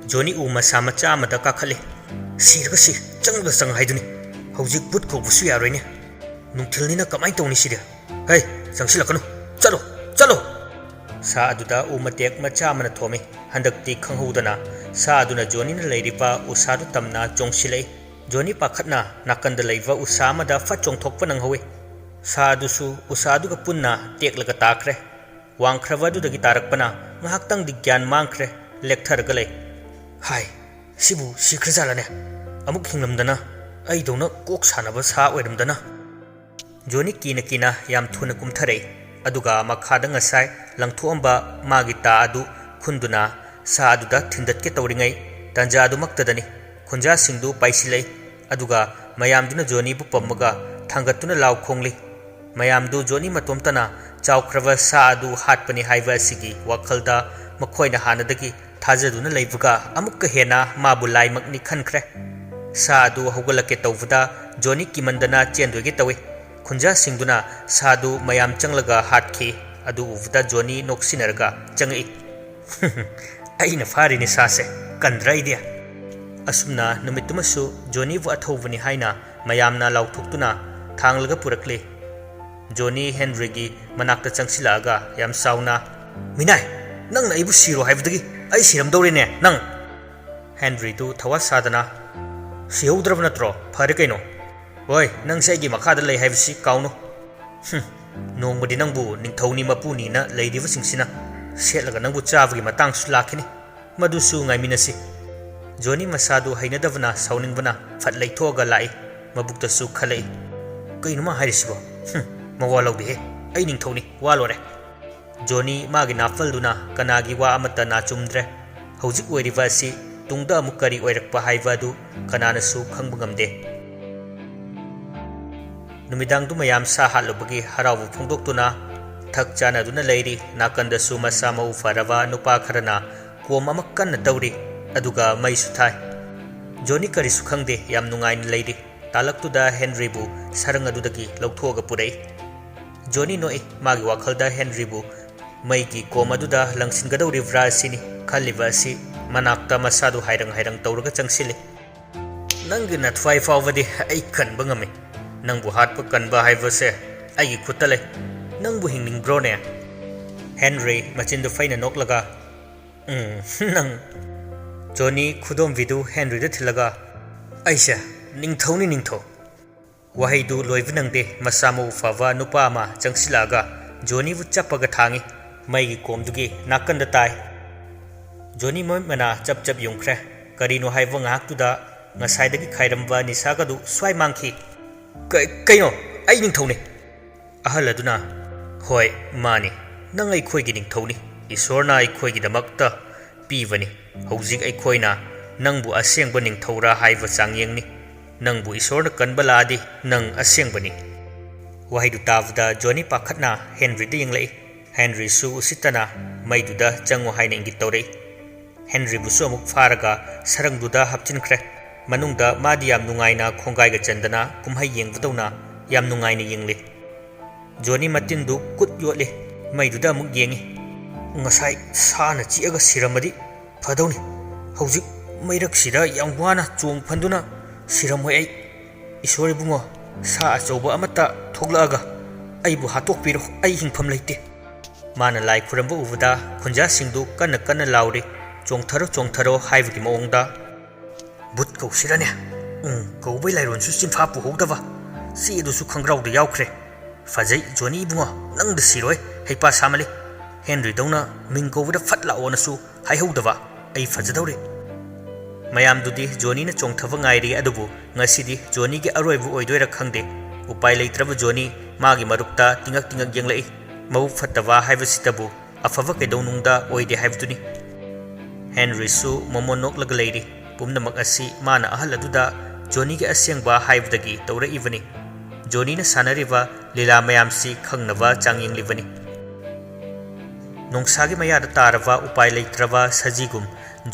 ꯖꯣꯅꯤ ꯎ ꯃꯁꯥ ꯃꯆꯥ ꯑꯃꯗ ꯀꯥꯈꯠꯂꯤ꯫ "ꯁꯤꯔꯒ ꯁꯤ, ꯆꯪꯂꯒ ꯆꯪ ꯍꯥꯏꯗꯨꯅꯤ꯫ ꯍꯧꯖꯤꯛ ꯕꯨꯠ ꯀꯧꯕꯁꯨ ꯌꯥꯔꯣꯏꯅꯦ꯫ ꯅꯨꯡꯊꯤꯜꯅꯤꯅ ꯀꯃꯥꯏꯅ ꯇꯧꯅꯤ ꯁꯤꯗꯤ? ꯍꯩ, ꯆꯪꯁꯤꯜꯂꯛꯀꯅꯨ! ꯆꯠꯂꯣ! ꯆꯠꯂꯣ!" ꯁꯥ ꯑꯗꯨꯗ ꯎ ꯃꯇꯦꯛ ꯃꯆꯥ ꯑꯃꯅ ꯊꯣꯝꯃꯤ꯫ ꯍꯟꯗꯛꯇꯤ ꯈꯪꯍꯧꯗꯅ ꯁꯥ ꯑꯗꯨꯅ ꯖꯣꯅꯤꯅ ꯂꯩꯔꯤꯕ ꯎꯁꯥꯗꯨ ꯇꯝꯅ ꯆꯣꯡꯁꯤꯜꯂꯛꯏ꯫ ꯖꯣꯅꯤ ꯄꯥꯈꯠꯅ ꯅꯥꯀꯟꯗ ꯂꯩꯕ ꯎꯁꯥ ꯑꯃꯗ ꯐꯠ ꯆꯣꯡꯊꯣꯛꯄ ꯅꯪꯍꯧꯏ꯫ ꯁꯥ ꯑꯗꯨꯁꯨ ꯎꯁꯥ ꯑꯗꯨꯒ ꯄꯨꯟꯅ ꯇꯦꯛꯂꯒ ꯇꯥꯈ꯭ꯔꯦ꯫ ꯋꯥꯡꯈ꯭ꯔꯕ ꯑꯗꯨꯗꯒꯤ ꯇꯥꯔꯛꯄꯅ ꯉꯥꯏꯍꯥꯛꯇꯪꯗꯤ ꯒ꯭ꯌꯥꯟ ꯃꯥꯡꯈ꯭ꯔꯦ, ꯂꯦꯛꯊꯔꯒ ꯂꯩ꯫ "ꯍꯥꯏ, ꯁꯤꯕꯨ ꯁꯤꯈ꯭ꯔꯖꯥꯠꯂꯅꯦ? ꯑꯃꯨꯛ ꯍꯤꯡꯂꯝꯗꯅ, ꯑꯩꯗꯧꯅ ꯀꯣꯛ ꯁꯥꯟꯅꯕ ꯁꯥ ꯑꯣꯏꯔꯝꯗꯅ!" ꯖꯣꯅꯤ ꯀꯤꯅ ꯀꯤꯅ ꯌꯥꯝ ꯊꯨꯅ ꯀꯨꯝꯊꯔꯛꯏ, ꯑꯗꯨꯒ ꯃꯈꯥꯗ ꯉꯁꯥꯏ ꯂꯪꯊꯣꯛꯑꯝꯕ ꯃꯥꯒꯤ ꯇꯥ ꯑꯗꯨ ꯈꯨꯟꯗꯨꯅ ꯁꯥ ꯑꯗꯨꯗ ꯊꯤꯟꯗꯠꯀꯦ ꯇꯧꯔꯤꯉꯩ ꯇꯥꯟꯖꯥ ꯑꯗꯨꯃꯛꯇꯗꯅꯤ ꯈꯨꯟꯖꯥꯁꯤꯡꯗꯨ ꯄꯥꯏꯁꯤꯜꯂꯛꯏ꯫ ꯑꯗꯨꯒ ꯃꯌꯥꯝꯗꯨꯅ ꯖꯣꯅꯤꯕꯨ ꯄꯝꯃꯒ ꯊꯥꯡꯒꯠꯇꯨꯅ ꯂꯥꯎ ꯈꯣꯡꯂꯤ꯫ ꯃꯌꯥꯝꯗꯨ ꯖꯣꯅꯤ ꯃꯇꯣꯝꯇꯅ ꯆꯥꯎꯈ꯭ꯔꯕ ꯁꯥ ꯑꯗꯨ ꯍꯥꯠꯄꯅꯤ ꯍꯥꯏꯕ ꯑꯁꯤꯒꯤ ꯋꯥꯈꯜꯗ ꯃꯈꯣꯏꯅ ꯍꯥꯟꯅꯗꯒꯤ ꯊꯥꯖꯗꯨꯅ ꯂꯩꯕꯒ ꯑꯃꯨꯛꯀ ꯍꯦꯟꯅ ꯃꯥꯕꯨ ꯂꯥꯏꯃꯛꯅꯤ ꯈꯟꯈ꯭ꯔꯦ꯫ ꯁꯥ ꯑꯗꯨ ꯍꯧꯒꯠꯂꯛꯀꯦ ꯇꯧꯕꯗ ꯖꯣꯅꯤ ꯀꯤꯃꯟꯗꯅ ꯆꯦꯟꯗꯣꯏꯒꯦ ꯇꯧꯏ꯫ ꯈꯨꯟꯖꯥꯁꯤꯡꯗꯨꯅ ꯁꯥꯗꯨ ꯃꯌꯥꯝ ꯆꯪꯂꯒ ꯍꯥꯠꯈꯤ꯫ ꯑꯗꯨ ꯎꯕꯗ ꯖꯣꯅꯤ ꯅꯣꯛꯁꯤꯟꯅꯔꯒ ꯆꯪꯉꯛꯏ꯫ "ꯑꯩꯅ ꯐꯥꯔꯤꯅꯤ ꯁꯥꯁꯦ, ꯀꯟꯗ꯭ꯔꯥ ꯑꯩꯗꯤ?" ꯑꯁꯨꯝꯅ ꯅꯨꯃꯤꯠꯇꯨꯃꯁꯨ ꯖꯣꯅꯤꯕꯨ ꯑꯊꯧꯕꯅꯤ ꯍꯥꯏꯅ ꯃꯌꯥꯝꯅ ꯂꯥꯎꯊꯣꯛꯇꯨꯅ ꯊꯥꯡꯂꯒ ꯄꯨꯔꯛꯂꯤ꯫ ꯖꯣꯅꯤ ꯍꯦꯟꯔꯤꯒꯤ ꯃꯅꯥꯛꯇ ꯆꯪꯁꯤꯜꯂꯛꯑꯒ ꯌꯥꯝ ꯁꯥꯎꯅ, "ꯃꯤꯅꯥꯏ, ꯅꯪꯅ ꯑꯩꯕꯨ ꯁꯤꯔꯣ ꯍꯥꯏꯕꯗꯒꯤ ꯑꯩ ꯁꯤꯔꯝꯗꯧꯔꯦꯅꯦ ꯅꯪ!" ꯍꯦꯟꯔꯤꯗꯨ ꯊꯋꯥ ꯁꯥꯗꯅ, "ꯁꯤꯍꯧꯗ꯭ꯔꯕ ꯅꯠꯇ꯭ꯔꯣ? ꯐꯔꯦ ꯀꯩꯅꯣ꯫ ꯍꯣꯏ, ꯅꯪꯁꯦ ꯑꯩꯒꯤ ꯃꯈꯥꯗ ꯂꯩ ꯍꯥꯏꯕꯁꯤ ꯀꯥꯎꯅꯨ꯫ ꯍꯨꯝ, ꯅꯣꯡꯃꯗꯤ ꯅꯪꯕꯨ ꯅꯤꯡꯊꯧꯅꯤ ꯃꯄꯨꯅꯤꯅ ꯂꯩꯔꯤꯕꯁꯤꯡꯁꯤꯅ ꯁꯦꯠꯂꯒ ꯅꯪꯕꯨ ꯆꯥꯕꯒꯤ ꯃꯇꯥꯡꯁꯨ ꯂꯥꯛꯈꯤꯅꯤ꯫ ꯃꯗꯨꯁꯨ ꯉꯥꯏꯃꯤꯟꯅꯁꯤ꯫" ꯖꯣꯅꯤ ꯃꯁꯥꯗꯨ ꯍꯩꯅꯗꯕꯅ, ꯁꯥꯎꯅꯤꯡꯕꯅ ꯐꯠ ꯂꯩꯊꯣꯛꯑꯒ ꯂꯥꯛꯏ꯫ ꯃꯕꯨꯛꯇꯁꯨ ꯈꯜꯂꯛꯏ, "ꯀꯩꯅꯣ ꯃꯥ ꯍꯥꯏꯔꯤꯁꯤꯕꯣ? ꯍꯨꯝ, ꯃꯋꯥ ꯂꯧꯗꯦꯍꯦ꯫ ꯑꯩ ꯅꯤꯡꯊꯧꯅꯤ, ꯋꯥ ꯂꯣꯏꯔꯦ꯫" ꯖꯣꯅꯤ ꯃꯥꯒꯤ ꯅꯥꯄꯜꯗꯨꯅ ꯀꯅꯥꯒꯤ ꯋꯥ ꯑꯃꯠꯇ ꯅꯥꯆꯨꯝꯗ꯭ꯔꯦ꯫ ꯍꯧꯖꯤꯛ ꯑꯣꯏꯔꯤꯕ ꯑꯁꯤ ꯇꯨꯡꯗ ꯑꯃꯨꯛ ꯀꯔꯤ ꯑꯣꯏꯔꯛꯄ ꯍꯥꯏꯕ ꯑꯗꯨ ꯀꯅꯥꯅꯁꯨ ꯈꯪꯕ ꯉꯝꯗꯦ꯫ ꯅꯨꯃꯤꯗꯥꯡꯗꯨ ꯃꯌꯥꯝ ꯁꯥ ꯍꯥꯠꯂꯨꯕꯒꯤ ꯍꯔꯥꯎꯕ ꯐꯣꯡꯗꯣꯛꯇꯨꯅ ꯊꯛ ꯆꯥꯅꯗꯨꯅ ꯂꯩꯔꯤ꯫ ꯅꯥꯀꯟꯗꯁꯨ ꯃꯁꯥ ꯃꯎ ꯐꯔꯕ ꯅꯨꯄꯥ ꯈꯔꯅ ꯀꯣꯝ ꯑꯃ ꯀꯟꯅ ꯇꯧꯔꯤ, ꯑꯗꯨꯒ ꯃꯩꯁꯨ ꯊꯥꯏ꯫ ꯖꯣꯅꯤ ꯀꯔꯤꯁꯨ ꯈꯪꯗꯦ, ꯌꯥꯝ ꯅꯨꯡꯉꯥꯏꯅ ꯂꯩꯔꯤ꯫ ꯇꯥꯂꯛꯇꯨꯗ ꯍꯦꯟꯔꯤꯕꯨ ꯁꯔꯪ ꯑꯗꯨꯗꯒꯤ ꯂꯧꯊꯣꯛꯑꯒ ꯄꯨꯔꯛꯏ꯫ ꯖꯣꯅꯤ ꯅꯣꯛꯏ꯫ ꯃꯥꯒꯤ ꯋꯥꯈꯜꯗ ꯍꯦꯟꯔꯤꯕꯨ ꯃꯩꯒꯤ ꯀꯣꯝ ꯑꯗꯨꯗ ꯂꯪꯁꯤꯟꯒꯗꯧꯔꯤꯕ꯭ꯔꯥ ꯑꯁꯤꯅꯤ ꯈꯜꯂꯤꯕ ꯑꯁꯤ꯫ ꯃꯅꯥꯛꯇ ꯃꯁꯥꯗꯨ ꯍꯥꯏꯔꯪ ꯍꯥꯏꯔꯪ ꯇꯧꯔꯒ ꯆꯪꯁꯤꯜꯂꯤ꯫ "ꯅꯪꯒꯤ ꯅꯊ꯭ꯋꯥꯏ ꯐꯥꯎꯕꯗꯤ ꯑꯩ ꯀꯟꯕ ꯉꯝꯃꯤ꯫ ꯅꯪꯕꯨ ꯍꯥꯠꯄ ꯀꯟꯕ ꯍꯥꯏꯕꯁꯦ ꯑꯩꯒꯤ ꯈꯨꯠꯇ ꯂꯩ꯫ ꯅꯪꯕꯨ ꯍꯤꯡꯅꯤꯡꯕ꯭ꯔꯣꯅꯦ?" ꯍꯦꯟꯔꯤ ꯃꯆꯤꯟꯗꯨ ꯐꯩꯅ ꯅꯣꯛꯂꯒ, "ꯎꯝ, ꯅꯪ꯫" ꯖꯣꯅꯤ ꯈꯨꯗꯣꯝꯕꯤꯗꯨ ꯍꯦꯟꯔꯤꯗ ꯊꯤꯜꯂꯒ, "ꯑꯩꯁꯦ ꯅꯤꯡꯊꯧꯅꯤ, ꯅꯤꯡꯊꯧ꯫" ꯋꯥꯍꯩꯗꯨ ꯂꯣꯏꯕ ꯅꯪꯗꯦ, ꯃꯁꯥ ꯃꯎ ꯐꯕ ꯅꯨꯄꯥ ꯑꯃ ꯆꯪꯁꯤꯜꯂꯛꯑꯒ ꯖꯣꯅꯤꯕꯨ ꯆꯞꯄꯒ ꯊꯥꯡꯉꯤ꯫ ꯃꯩꯒꯤ ꯀꯣꯝꯗꯨꯒꯤ ꯅꯥꯀꯟꯗ ꯇꯥꯏ꯫ ꯖꯣꯅꯤ ꯃꯃꯤꯠ ꯃꯅꯥ ꯆꯞ ꯆꯞ ꯌꯨꯡꯈ꯭ꯔꯦ꯫ ꯀꯔꯤꯅꯣ ꯍꯥꯏꯕ ꯉꯥꯏꯍꯥꯛꯇꯨꯗ ꯉꯁꯥꯏꯗꯒꯤ ꯈꯥꯏꯔꯝꯕ ꯅꯤꯁꯥꯒꯗꯨ ꯁ꯭ꯋꯥꯏ ꯃꯥꯡꯈꯤ꯫ "ꯀ-, ꯀꯩꯅꯣ? ꯑꯩ ꯅꯤꯡꯊꯧꯅꯤ!" ꯑꯍꯜ ꯑꯗꯨꯅ, "ꯍꯣꯏ, ꯃꯥꯅꯤ꯫ ꯅꯪ ꯑꯩꯈꯣꯏꯒꯤ ꯅꯤꯡꯊꯧꯅꯤ꯫ ꯏꯁꯣꯔꯅ ꯑꯩꯈꯣꯏꯒꯤꯗꯃꯛꯇ ꯄꯤꯕꯅꯤ꯫ ꯍꯧꯖꯤꯛ ꯑꯩꯈꯣꯏꯅ ꯅꯪꯕꯨ ꯑꯁꯦꯡꯕ ꯅꯤꯡꯊꯧꯔꯥ ꯍꯥꯏꯕ ꯆꯥꯡꯌꯦꯡꯅꯤ꯫ ꯅꯪꯕꯨ ꯏꯁꯣꯔꯅ ꯀꯟꯕ ꯂꯥꯛꯑꯗꯤ ꯅꯪ ꯑꯁꯦꯡꯕꯅꯤ꯫" ꯋꯥꯍꯩꯗꯨ ꯇꯥꯕꯗ ꯖꯣꯅꯤ ꯄꯥꯈꯠꯅ ꯍꯦꯟꯔꯤꯗ ꯌꯦꯡꯂꯛꯏ꯫ ꯍꯦꯟꯔꯤꯁꯨ ꯎꯁꯤꯠꯇꯅ ꯃꯩꯗꯨꯗ ꯆꯪꯉꯨ ꯍꯥꯏꯅ ꯏꯪꯒꯤꯠ ꯇꯧꯔꯛꯏ꯫ ꯍꯦꯟꯔꯤꯕꯨꯁꯨ ꯑꯃꯨꯛ ꯐꯥꯔꯒ ꯁꯔꯪꯗꯨꯗ ꯍꯥꯞꯆꯤꯟꯈ꯭ꯔꯦ꯫ ꯃꯅꯨꯡꯗ ꯃꯥꯗꯤ ꯌꯥꯝ ꯅꯨꯡꯉꯥꯏꯅ ꯈꯣꯡꯒꯥꯏꯒ ꯆꯟꯗꯅ ꯀꯨꯝꯍꯩ ꯌꯦꯡꯕꯗꯧꯅ ꯌꯥꯝ ꯅꯨꯡꯉꯥꯏꯅ ꯌꯦꯡꯂꯤ꯫ ꯖꯣꯅꯤ ꯃꯇꯤꯟꯗꯨ ꯀꯨꯠ ꯌꯣꯠꯂꯤ꯫ ꯃꯩꯗꯨꯗ ꯑꯃꯨꯛ ꯌꯦꯡꯉꯤ꯫ "ꯉꯁꯥꯏ ꯁꯥꯅ ꯆꯤꯛꯑꯒ ꯁꯤꯔꯝꯃꯗꯤ ꯐꯗꯧꯅꯤ꯫ ꯍꯧꯖꯤꯛ ꯃꯩꯔꯛꯁꯤꯗ ꯌꯥꯝ ꯋꯥꯅ ꯆꯣꯡ ꯐꯟꯗꯨꯅ ꯁꯤꯔꯝꯃꯣꯏ ꯑꯩ꯫ ꯏꯁꯣꯔ ꯏꯕꯨꯡꯉꯣ, ꯁꯥ ꯑꯆꯧꯕ ꯑꯃꯠꯇ ꯊꯣꯛꯂꯛꯑꯒ ꯑꯩꯕꯨ ꯍꯥꯠꯇꯣꯛꯄꯤꯔꯣ, ꯑꯩ ꯍꯤꯡꯐꯝ ꯂꯩꯇꯦ"꯫ ꯃꯥꯅ ꯂꯥꯏ ꯈꯨꯔꯝꯕ ꯎꯕꯗ ꯈꯨꯟꯖꯥꯁꯤꯡꯗꯨ ꯀꯟꯅ ꯀꯟꯅ ꯂꯥꯎꯔꯤ꯫ "ꯆꯣꯡꯊꯔꯣ, ꯆꯣꯡꯊꯔꯣ" ꯍꯥꯏꯕꯒꯤ ꯃꯑꯣꯡꯗ꯫ "ꯚꯨꯠ ꯀꯧꯁꯤꯔꯅꯦ? ꯎꯝ, ꯀꯧꯕꯩ ꯂꯥꯏꯔꯣꯟꯁꯨ ꯆꯤꯟꯐꯥ ꯄꯨꯍꯧꯗꯕ꯫ ꯆꯦꯗꯨꯁꯨ ꯈꯪꯒ꯭ꯔꯥꯎꯗ ꯌꯥꯎꯈ꯭ꯔꯦ꯫ ꯐꯖꯩ, ꯖꯣꯅꯤ ꯏꯕꯨꯡꯉꯣ, ꯅꯪꯗ ꯁꯤꯔꯣꯏ, ꯍꯩꯄꯥ ꯁꯥꯃꯜꯂꯤ꯫ ꯍꯦꯟꯔꯤꯗꯧꯅ ꯃꯤꯡ ꯀꯧꯕꯗ ꯐꯠ ꯂꯥꯛꯑꯣꯅꯁꯨ ꯍꯥꯏꯍꯧꯗꯕ꯫ ꯑꯩ ꯐꯖꯗꯧꯔꯤ"꯫ ꯃꯌꯥꯝꯗꯨꯗꯤ ꯖꯣꯅꯤꯅ ꯆꯣꯡꯊꯕ ꯉꯥꯏꯔꯤ, ꯑꯗꯨꯕꯨ ꯉꯁꯤꯗꯤ ꯖꯣꯅꯤꯒꯤ ꯑꯔꯣꯏꯕ ꯑꯣꯏꯗꯣꯏꯔꯥ ꯈꯪꯗꯦ꯫ ꯎꯄꯥꯏ ꯂꯩꯇ꯭ꯔꯕ ꯖꯣꯅꯤ ꯃꯥꯒꯤ ꯃꯔꯨꯞꯇ ꯇꯤꯡꯉꯛ ꯇꯤꯡꯉꯛ ꯌꯦꯡꯂꯛꯏ꯫ ꯃꯕꯨꯛ ꯐꯠꯇꯕ ꯍꯥꯏꯕꯁꯤꯇꯕꯨ ꯑꯐꯕ ꯀꯩꯗꯧꯅꯨꯡꯗ ꯑꯣꯏꯗꯦ ꯍꯥꯏꯕꯗꯨꯅꯤ꯫ ꯍꯦꯟꯔꯤꯁꯨ ꯃꯣꯃꯣꯟ ꯅꯣꯛꯂꯒ ꯂꯩꯔꯤ꯫ ꯄꯨꯝꯅꯃꯛ ꯑꯁꯤ ꯃꯥꯅ ꯑꯍꯜ ꯑꯗꯨꯗ ꯖꯣꯅꯤꯒꯤ ꯑꯁꯦꯡꯕ ꯍꯥꯏꯕꯗꯒꯤ ꯇꯧꯔꯛꯏꯕꯅꯤ꯫ ꯖꯣꯅꯤꯅ ꯁꯥꯟꯅꯔꯤꯕ ꯂꯤꯂꯥ ꯃꯌꯥꯝꯁꯤ ꯈꯪꯅꯕ ꯆꯥꯡꯌꯦꯡꯂꯤꯕꯅꯤ꯫ ꯅꯣꯡꯁꯥꯒꯤ ꯃꯌꯥꯗ ꯇꯥꯔꯕ ꯎꯄꯥꯏ ꯂꯩꯇ꯭ꯔꯕ ꯁꯖꯤꯒꯨꯝ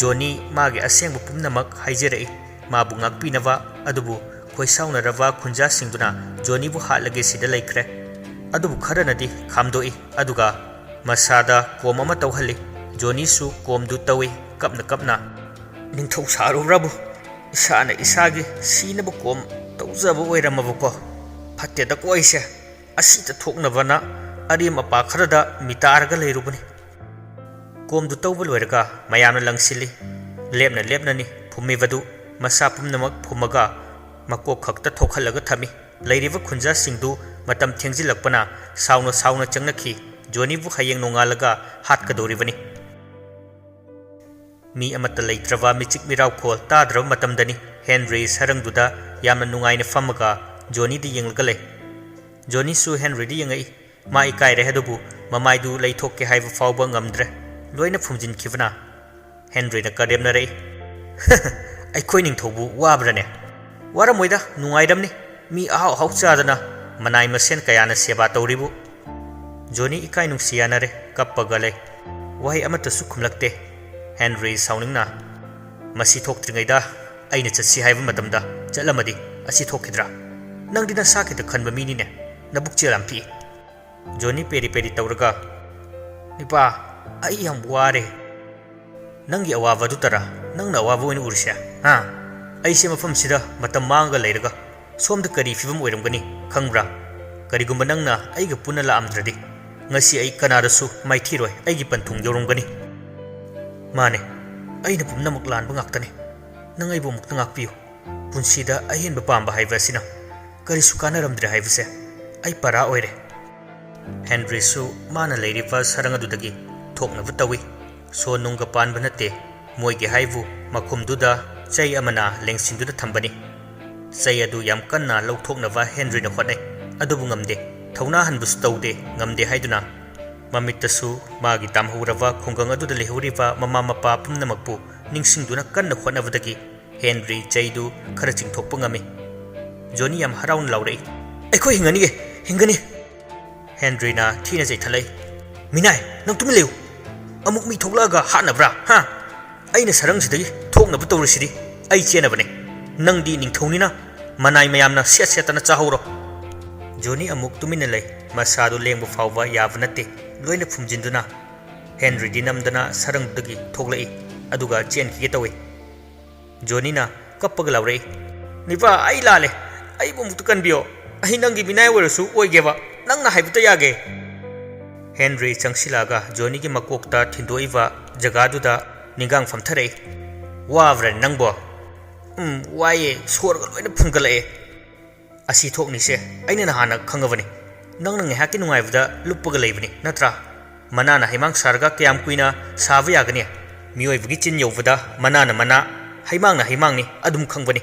ꯖꯣꯅꯤ ꯃꯥꯒꯤ ꯑꯁꯦꯡꯕ ꯄꯨꯝꯅꯃꯛ ꯍꯥꯏꯖꯔꯛꯏ꯫ ꯃꯥꯕꯨ ꯉꯥꯛꯄꯤꯅꯕ꯫ ꯑꯗꯨꯕꯨ ꯈꯣꯏꯁꯥꯎꯅꯔꯕ ꯈꯨꯟꯖꯥꯁꯤꯡꯗꯨꯅ ꯖꯣꯅꯤꯕꯨ ꯍꯥꯠꯂꯒꯦ ꯁꯤꯗ ꯂꯩꯈ꯭ꯔꯦ꯫ ꯑꯗꯨꯕꯨ ꯈꯔꯅꯗꯤ ꯈꯥꯝꯗꯣꯛꯏ, ꯑꯗꯨꯒ ꯃꯁꯥꯗ ꯀꯣꯝ ꯑꯃ ꯇꯧꯍꯜꯂꯤ꯫ ꯖꯣꯅꯤꯁꯨ ꯀꯣꯝꯗꯨ ꯇꯧꯏ, ꯀꯞꯅ ꯀꯞꯅ꯫ "ꯅꯤꯡꯊꯧ ꯁꯥꯔꯨꯕ꯭ꯔꯕꯨ? ꯏꯁꯥꯅ ꯏꯁꯥꯒꯤ ꯁꯤꯅꯕ ꯀꯣꯝ ꯇꯧꯖꯕ ꯑꯣꯏꯔꯝꯃꯕꯀꯣ? ꯐꯠꯇꯦꯗꯀꯣ ꯑꯩꯁꯦ꯫ ꯑꯁꯤꯗ ꯊꯣꯛꯅꯕꯅ ꯑꯔꯦꯝ ꯑꯄꯥ ꯈꯔꯗ ꯃꯤꯇꯥꯔꯒ ꯂꯩꯔꯨꯕꯅꯤ"꯫ ꯀꯣꯝꯗꯨ ꯇꯧꯕ ꯂꯣꯏꯔꯒ ꯃꯌꯥꯝꯅ ꯂꯪꯁꯤꯜꯂꯤ꯫ ꯂꯦꯞꯅ ꯂꯦꯞꯅꯅꯤ ꯐꯨꯝꯃꯤꯕꯗꯨ꯫ ꯃꯁꯥ ꯄꯨꯝꯅꯃꯛ ꯐꯨꯝꯃꯒ ꯃꯀꯣꯛ ꯈꯛꯇ ꯊꯣꯛꯍꯜꯂꯒ ꯊꯝꯃꯤ꯫ ꯂꯩꯔꯤꯕ ꯈꯨꯟꯖꯥꯁꯤꯡꯗꯨ ꯃꯇꯝ ꯊꯦꯡꯖꯤꯜꯂꯛꯄꯅ ꯁꯥꯎꯅ ꯁꯥꯎꯅ ꯆꯪꯅꯈꯤ꯫ ꯖꯣꯅꯤꯕꯨ ꯍꯌꯦꯡ ꯅꯣꯡꯉꯥꯜꯂꯒ ꯍꯥꯠꯀꯗꯧꯔꯤꯕꯅꯤ꯫ ꯃꯤ ꯑꯃꯠꯇ ꯂꯩꯇ꯭ꯔꯕ, ꯃꯤꯆꯤꯛ ꯃꯤꯔꯥꯎꯈꯣꯜ ꯇꯥꯗ꯭ꯔꯕ ꯃꯇꯝꯗꯅꯤ꯫ ꯍꯦꯟꯔꯤ ꯁꯔꯪꯗꯨꯗ ꯌꯥꯝꯅ ꯅꯨꯡꯉꯥꯏꯅ ꯐꯝꯃꯒ ꯖꯣꯅꯤꯗ ꯌꯦꯡꯂꯒ ꯂꯩ꯫ ꯖꯣꯅꯤꯁꯨ ꯍꯦꯟꯔꯤꯗ ꯌꯦꯡꯉꯛꯏ꯫ ꯃꯥ ꯏꯀꯥꯏꯔꯦ, ꯑꯗꯨꯕꯨ ꯃꯃꯥꯏꯗꯨ ꯂꯩꯊꯣꯛꯀꯦ ꯍꯥꯏꯕ ꯐꯥꯎꯕ ꯉꯝꯗ꯭ꯔꯦ꯫ ꯂꯣꯏꯅ ꯐꯨꯝꯖꯤꯟꯈꯤꯕꯅ꯫ ꯍꯦꯟꯔꯤꯅ ꯀꯔꯦꯝꯅꯔꯛꯏ꯫ "ꯑꯩꯈꯣꯏ ꯅꯤꯡꯊꯧꯕꯨ ꯋꯥꯕ꯭ꯔꯅꯦ? ꯋꯥꯔꯝꯃꯣꯏꯗ, ꯅꯨꯡꯉꯥꯏꯔꯝꯅꯤ꯫ ꯃꯤ ꯑꯍꯥꯎ ꯑꯍꯥꯎ ꯆꯥꯗꯅ ꯃꯅꯥꯏ ꯃꯁꯦꯟ ꯀꯌꯥꯅ ꯁꯦꯕꯥ ꯇꯧꯔꯤꯕꯨ"꯫ ꯖꯣꯅꯤ ꯏꯀꯥꯏ ꯅꯨꯡꯁꯤ ꯌꯥꯅꯔꯦ, ꯀꯞꯄꯒ ꯂꯩ꯫ ꯋꯥꯍꯩ ꯑꯃꯠꯇꯁꯨ ꯈꯨꯝꯂꯛꯇꯦ꯫ ꯍꯦꯟꯔꯤ ꯁꯥꯎꯅꯤꯡꯅ, "ꯃꯁꯤ ꯊꯣꯛꯇ꯭ꯔꯤꯉꯩꯗ ꯑꯩꯅ ꯆꯠꯁꯤ ꯍꯥꯏꯕ ꯃꯇꯝꯗ ꯆꯠꯂꯝꯃꯗꯤ ꯑꯁꯤ ꯊꯣꯛꯈꯤꯗ꯭ꯔꯥ? ꯅꯪꯗꯤ ꯅꯁꯥ ꯈꯤꯇ ꯈꯟꯕ ꯃꯤꯅꯤꯅꯦ, ꯅꯕꯨꯛꯆꯦꯜ ꯌꯥꯝ ꯄꯤꯛꯏ꯫" ꯖꯣꯅꯤ ꯄꯦꯔꯤ ꯄꯦꯔꯤ ꯇꯧꯔꯒ, "ꯅꯤꯄꯥ, ꯑꯩ ꯌꯥꯝ ꯋꯥꯔꯦ꯫" "ꯅꯪꯒꯤ ꯑꯋꯥꯕ ꯑꯗꯨꯇꯔꯥ ꯅꯪꯅ ꯑꯋꯥꯕ ꯑꯣꯏꯅ ꯎꯔꯤꯁꯦ? ꯍꯥ? ꯑꯩꯁꯦ ꯃꯐꯝꯁꯤꯗ ꯃꯇꯝ ꯃꯥꯡꯉꯒ ꯂꯩꯔꯒ ꯁꯣꯝꯗ ꯀꯔꯤ ꯐꯤꯕꯝ ꯑꯣꯏꯔꯝꯒꯅꯤ ꯈꯪꯕ꯭ꯔꯥ? ꯀꯔꯤꯒꯨꯝꯕ ꯅꯪꯅ ꯑꯩꯒ ꯄꯨꯟꯅ ꯂꯥꯛꯑꯝꯗ꯭ꯔꯗꯤ ꯉꯁꯤ ꯑꯩ ꯀꯅꯥꯗꯁꯨ ꯃꯥꯏꯊꯤꯔꯣꯏ, ꯑꯩꯒꯤ ꯄꯟꯊꯨꯡ ꯌꯧꯔꯝꯒꯅꯤ꯫" "ꯃꯥꯅꯦ, ꯑꯩꯅ ꯄꯨꯝꯅꯃꯛ ꯂꯥꯟꯕ ꯉꯥꯛꯇꯅꯤ꯫ ꯅꯪ ꯑꯩꯕꯨ ꯑꯃꯨꯛꯇ ꯉꯥꯛꯄꯤꯌꯨ꯫ ꯄꯨꯟꯁꯤꯗ ꯑꯍꯦꯟꯕ ꯄꯥꯝꯕ ꯍꯥꯏꯕ ꯑꯁꯤꯅ ꯀꯔꯤꯁꯨ ꯀꯥꯟꯅꯔꯝꯗ꯭ꯔꯦ ꯍꯥꯏꯕꯁꯦ ꯑꯩ ꯄꯔꯥ ꯑꯣꯏꯔꯦ꯫" ꯍꯦꯟꯔꯤꯁꯨ ꯃꯥꯅ ꯂꯩꯔꯤꯕ ꯁꯔꯪ ꯑꯗꯨꯗꯒꯤ ꯊꯣꯛꯅꯕ ꯇꯧꯏ꯫ ꯁꯣ ꯅꯨꯡꯒ ꯄꯥꯟꯕ ꯅꯠꯇꯦ꯫ ꯃꯣꯏꯒꯤ ꯍꯥꯏꯕꯨ ꯃꯈꯨꯝꯗꯨꯗ ꯆꯩ ꯑꯃꯅ ꯂꯦꯡꯁꯤꯟꯗꯨꯅ ꯊꯝꯕꯅꯤ꯫ ꯆꯩ ꯑꯗꯨ ꯌꯥꯝ ꯀꯟꯅ ꯂꯧꯊꯣꯛꯅꯕ ꯍꯦꯟꯔꯤꯅ ꯍꯣꯠꯅꯩ, ꯑꯗꯨꯕꯨ ꯉꯝꯗꯦ꯫ ꯊꯧꯅꯥ ꯍꯟꯕꯁꯨ ꯇꯧꯗꯦ, ꯉꯝꯗꯦ ꯍꯥꯏꯗꯨꯅ꯫ ꯃꯃꯤꯠꯇꯁꯨ ꯃꯥꯒꯤ ꯇꯥꯝꯍꯧꯔꯕ ꯈꯨꯡꯒꯪ ꯑꯗꯨꯗ ꯂꯩꯍꯧꯔꯤꯕ ꯃꯃꯥ ꯃꯄꯥ ꯄꯨꯝꯅꯃꯛꯄꯨ ꯅꯤꯡꯁꯤꯡꯗꯨꯅ ꯀꯟꯅ ꯍꯣꯠꯅꯕꯗꯒꯤ ꯍꯦꯟꯔꯤ ꯆꯩꯗꯨ ꯈꯔ ꯆꯤꯡꯊꯣꯛꯄ ꯉꯝꯃꯤ꯫ ꯖꯣꯅꯤ ꯌꯥꯝ ꯍꯔꯥꯎꯅ ꯂꯥꯎꯔꯛꯏ, "ꯑꯩꯈꯣꯏ ꯍꯤꯡꯒꯅꯤꯌꯦ, ꯍꯤꯡꯒꯅꯤ!" ꯍꯦꯟꯔꯤꯅ ꯊꯤꯅ ꯆꯩꯊꯠꯂꯛꯏ, "ꯃꯤꯅꯥꯏ, ꯅꯪ ꯇꯨꯃꯤꯟ ꯂꯩꯌꯨ! ꯑꯃꯨꯛ ꯃꯤ ꯊꯣꯛꯂꯛꯑꯒ ꯍꯥꯠꯅꯕ꯭ꯔꯥ, ꯍꯥ? ꯑꯩꯅ ꯁꯔꯪꯁꯤꯗꯒꯤ ꯊꯣꯛꯅꯕ ꯇꯧꯔꯤꯁꯤꯗꯤ ꯑꯩ ꯆꯦꯟꯅꯕꯅꯦ꯫ ꯅꯪꯗꯤ ꯅꯤꯡꯊꯧꯅꯤꯅ ꯃꯅꯥꯏ ꯃꯌꯥꯝꯅ ꯁꯦꯠ ꯁꯦꯠꯇꯅ ꯆꯥꯍꯧꯔꯣ꯫" ꯖꯣꯅꯤ ꯑꯃꯨꯛ ꯇꯨꯃꯤꯟꯅ ꯂꯩ꯫ ꯃꯁꯥꯗꯨ ꯂꯦꯡꯕ ꯐꯥꯎꯕ ꯌꯥꯕ ꯅꯠꯇꯦ꯫ ꯂꯣꯏꯅ ꯐꯨꯝꯖꯤꯟꯗꯨꯅ ꯍꯦꯟꯔꯤꯗꯤ ꯅꯝꯗꯅ ꯁꯔꯪꯗꯨꯗꯒꯤ ꯊꯣꯛꯂꯛꯏ, ꯑꯗꯨꯒ ꯆꯦꯟꯈꯤꯒꯦ ꯇꯧꯏ꯫ ꯖꯣꯅꯤꯅ ꯀꯞꯄꯒ ꯂꯥꯎꯔꯛꯏ, "ꯅꯤꯄꯥ, ꯑꯩ ꯂꯥꯜꯂꯦ꯫ ꯑꯩꯕꯨ ꯑꯃꯨꯛꯇ ꯀꯟꯕꯤꯌꯣ꯫ ꯑꯩ ꯅꯪꯒꯤ ꯃꯤꯅꯥꯏ ꯑꯣꯏꯔꯁꯨ ꯑꯣꯏꯒꯦꯕ꯫ ꯅꯪꯅ ꯍꯥꯏꯕꯇ ꯌꯥꯒꯦ꯫" ꯍꯦꯟꯔꯤ ꯆꯪꯁꯤꯜꯂꯛꯑꯒ ꯖꯣꯅꯤꯒꯤ ꯃꯀꯣꯛꯇ ꯊꯤꯟꯗꯣꯛꯏꯕ ꯖꯒꯥꯗꯨꯗ ꯅꯤꯡꯒꯥꯡ ꯐꯝꯊꯔꯛꯏ꯫ "ꯋꯥꯕ꯭ꯔꯥ ꯅꯪꯕꯣ?" "ꯎꯝ, ꯋꯥꯏꯌꯦ꯫ ꯁꯣꯔꯒ ꯂꯣꯏꯅ ꯐꯨꯟꯒꯠꯂꯛꯑꯦ꯫" "ꯑꯁꯤ ꯊꯣꯛꯅꯤꯁꯦ ꯑꯩꯅ ꯅꯍꯥꯟꯅ ꯈꯪꯉꯕꯅꯤ꯫ ꯅꯪꯅ ꯉꯥꯏꯍꯥꯛꯀꯤ ꯅꯨꯡꯉꯥꯏꯕꯗ ꯂꯨꯞꯄꯒ ꯂꯩꯕꯅꯤ, ꯅꯠꯇ꯭ꯔꯥ? ꯃꯅꯥꯅ ꯍꯩꯃꯥꯡ ꯁꯥꯔꯒ ꯀꯌꯥꯝ ꯀꯨꯏꯅ ꯁꯥꯕ ꯌꯥꯒꯅꯤ? ꯃꯤꯑꯣꯏꯕꯒꯤ ꯆꯤꯟ ꯌꯧꯕꯗ ꯃꯅꯥꯅ ꯃꯅꯥ, ꯍꯩꯃꯥꯡꯅ ꯍꯩꯃꯥꯡꯅꯤ, ꯑꯗꯨꯝ ꯈꯪꯕꯅꯤ꯫